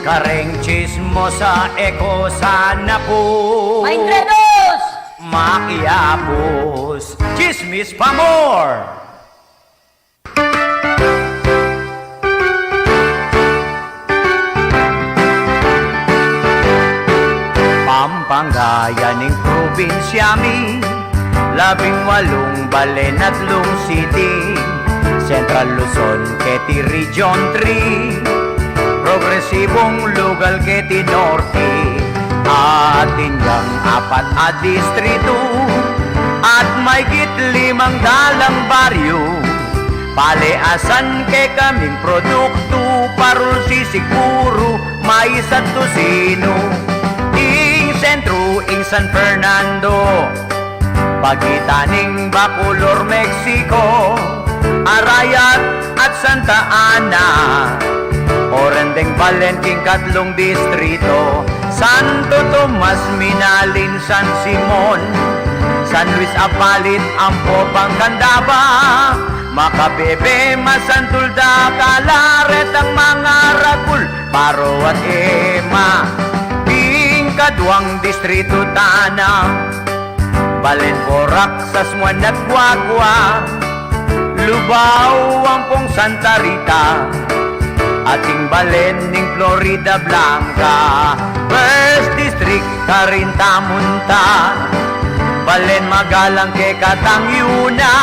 Kareng chismosa, e ko sana pu Maingredos! Makiapus. Chismis pa more! Pampanga, ya ning probinsya mi, labing walung balen at lungsiti, Central Luzon keti Region three, progresibung lugal keti Norte, atin yang apat a distritu, at maygit limang dalang baryu, paleasan kekaming produktu, parul, sisikuru, mais at tusinu. Ing sentru, ing San Fernando, pagitan ning Bacolor, Mexico, Arayat at Santa Ana, o rin deng balen king katlung distrito, Santo Tomas, Minalin, San Simon, San Luis Apalit, ampo pang Candaba, Macabebe, Masantol, Dakal, retang mangaragul, Paro at Ema. Ing kaduang distrito tana, balen Porac, Sasmuan at Guagua, Lubao, ampong Santa Rita, ating balen ning Floridablanca. First District karin tamu nta, balen magalang kekatang Yuna,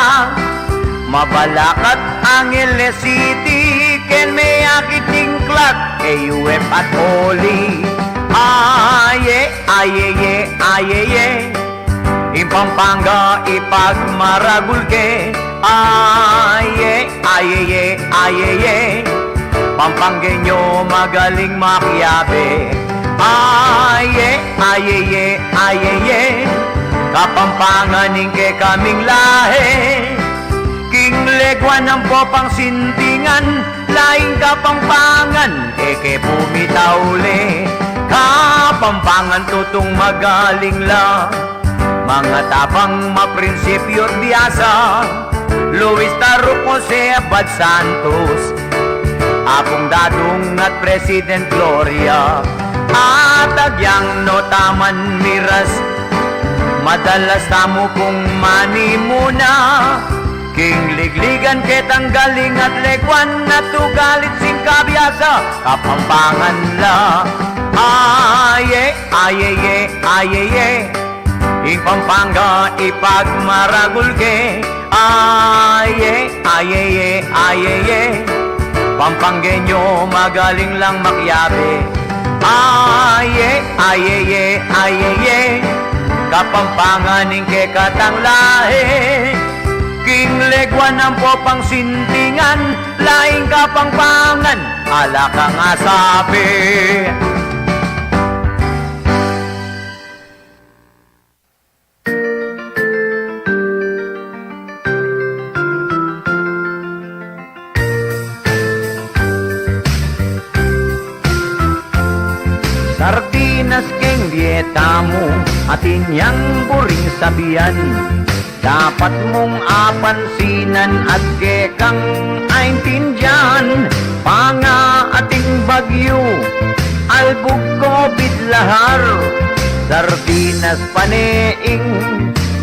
Mabalacat, Angeles City, ken me akit king Clark, A U F at Poly. Aye, ayeye, ayeye, ing Pampanga ipagmaragul ke. Aye, ayeye, ayeye, Pampanggenyo magaling makiabe. Aye, ayeye, ayeye, Kapampangan ing kekaming lahi. King leguan ampo pang sintingan, laing Kapampangan, e ke pumitauli. Kapampangan tutung magaling la, mangatapang, maprinsipyu at biasa. Luis Taruc, Jose Abad Santos, Apung Dadung at President Gloria, at agyang no taman miras, madalas tamu pung manimuna. King ligligan ketang galing at leguan at ugalit sing kabiasa, Kapampangan la. Aye, ayeye, ayeye, ing Pampanga ipagmaragul ke. Aye, ayeye, ayeye, Pampanggenyo magaling lang makiabe. Aye, ayeye, ayeye, Kapampangan ing kekatang lahi. King leguan ampo pang sintingan, laing Kapampangan, ala kang asabi. Sardinas keng bie tamu, atin yang buring sabian, dapat mung apansinan at kekang aintindian. Panga ating bagyu, albug, covid, lahar, sardinas pane ing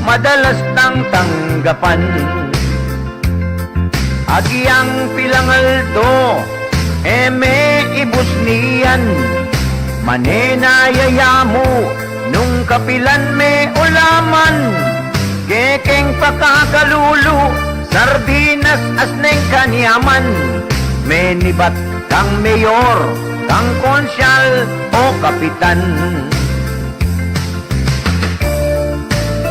madalas tang tanggapan. Agyang pilang aldo, e me ibus niyan, manenaya ya mu nung kapilan me ulaman. Kekeng pakakalulu, sardinas asneng kanyaman, menibat kang mayor, kang konsyal o kapitan.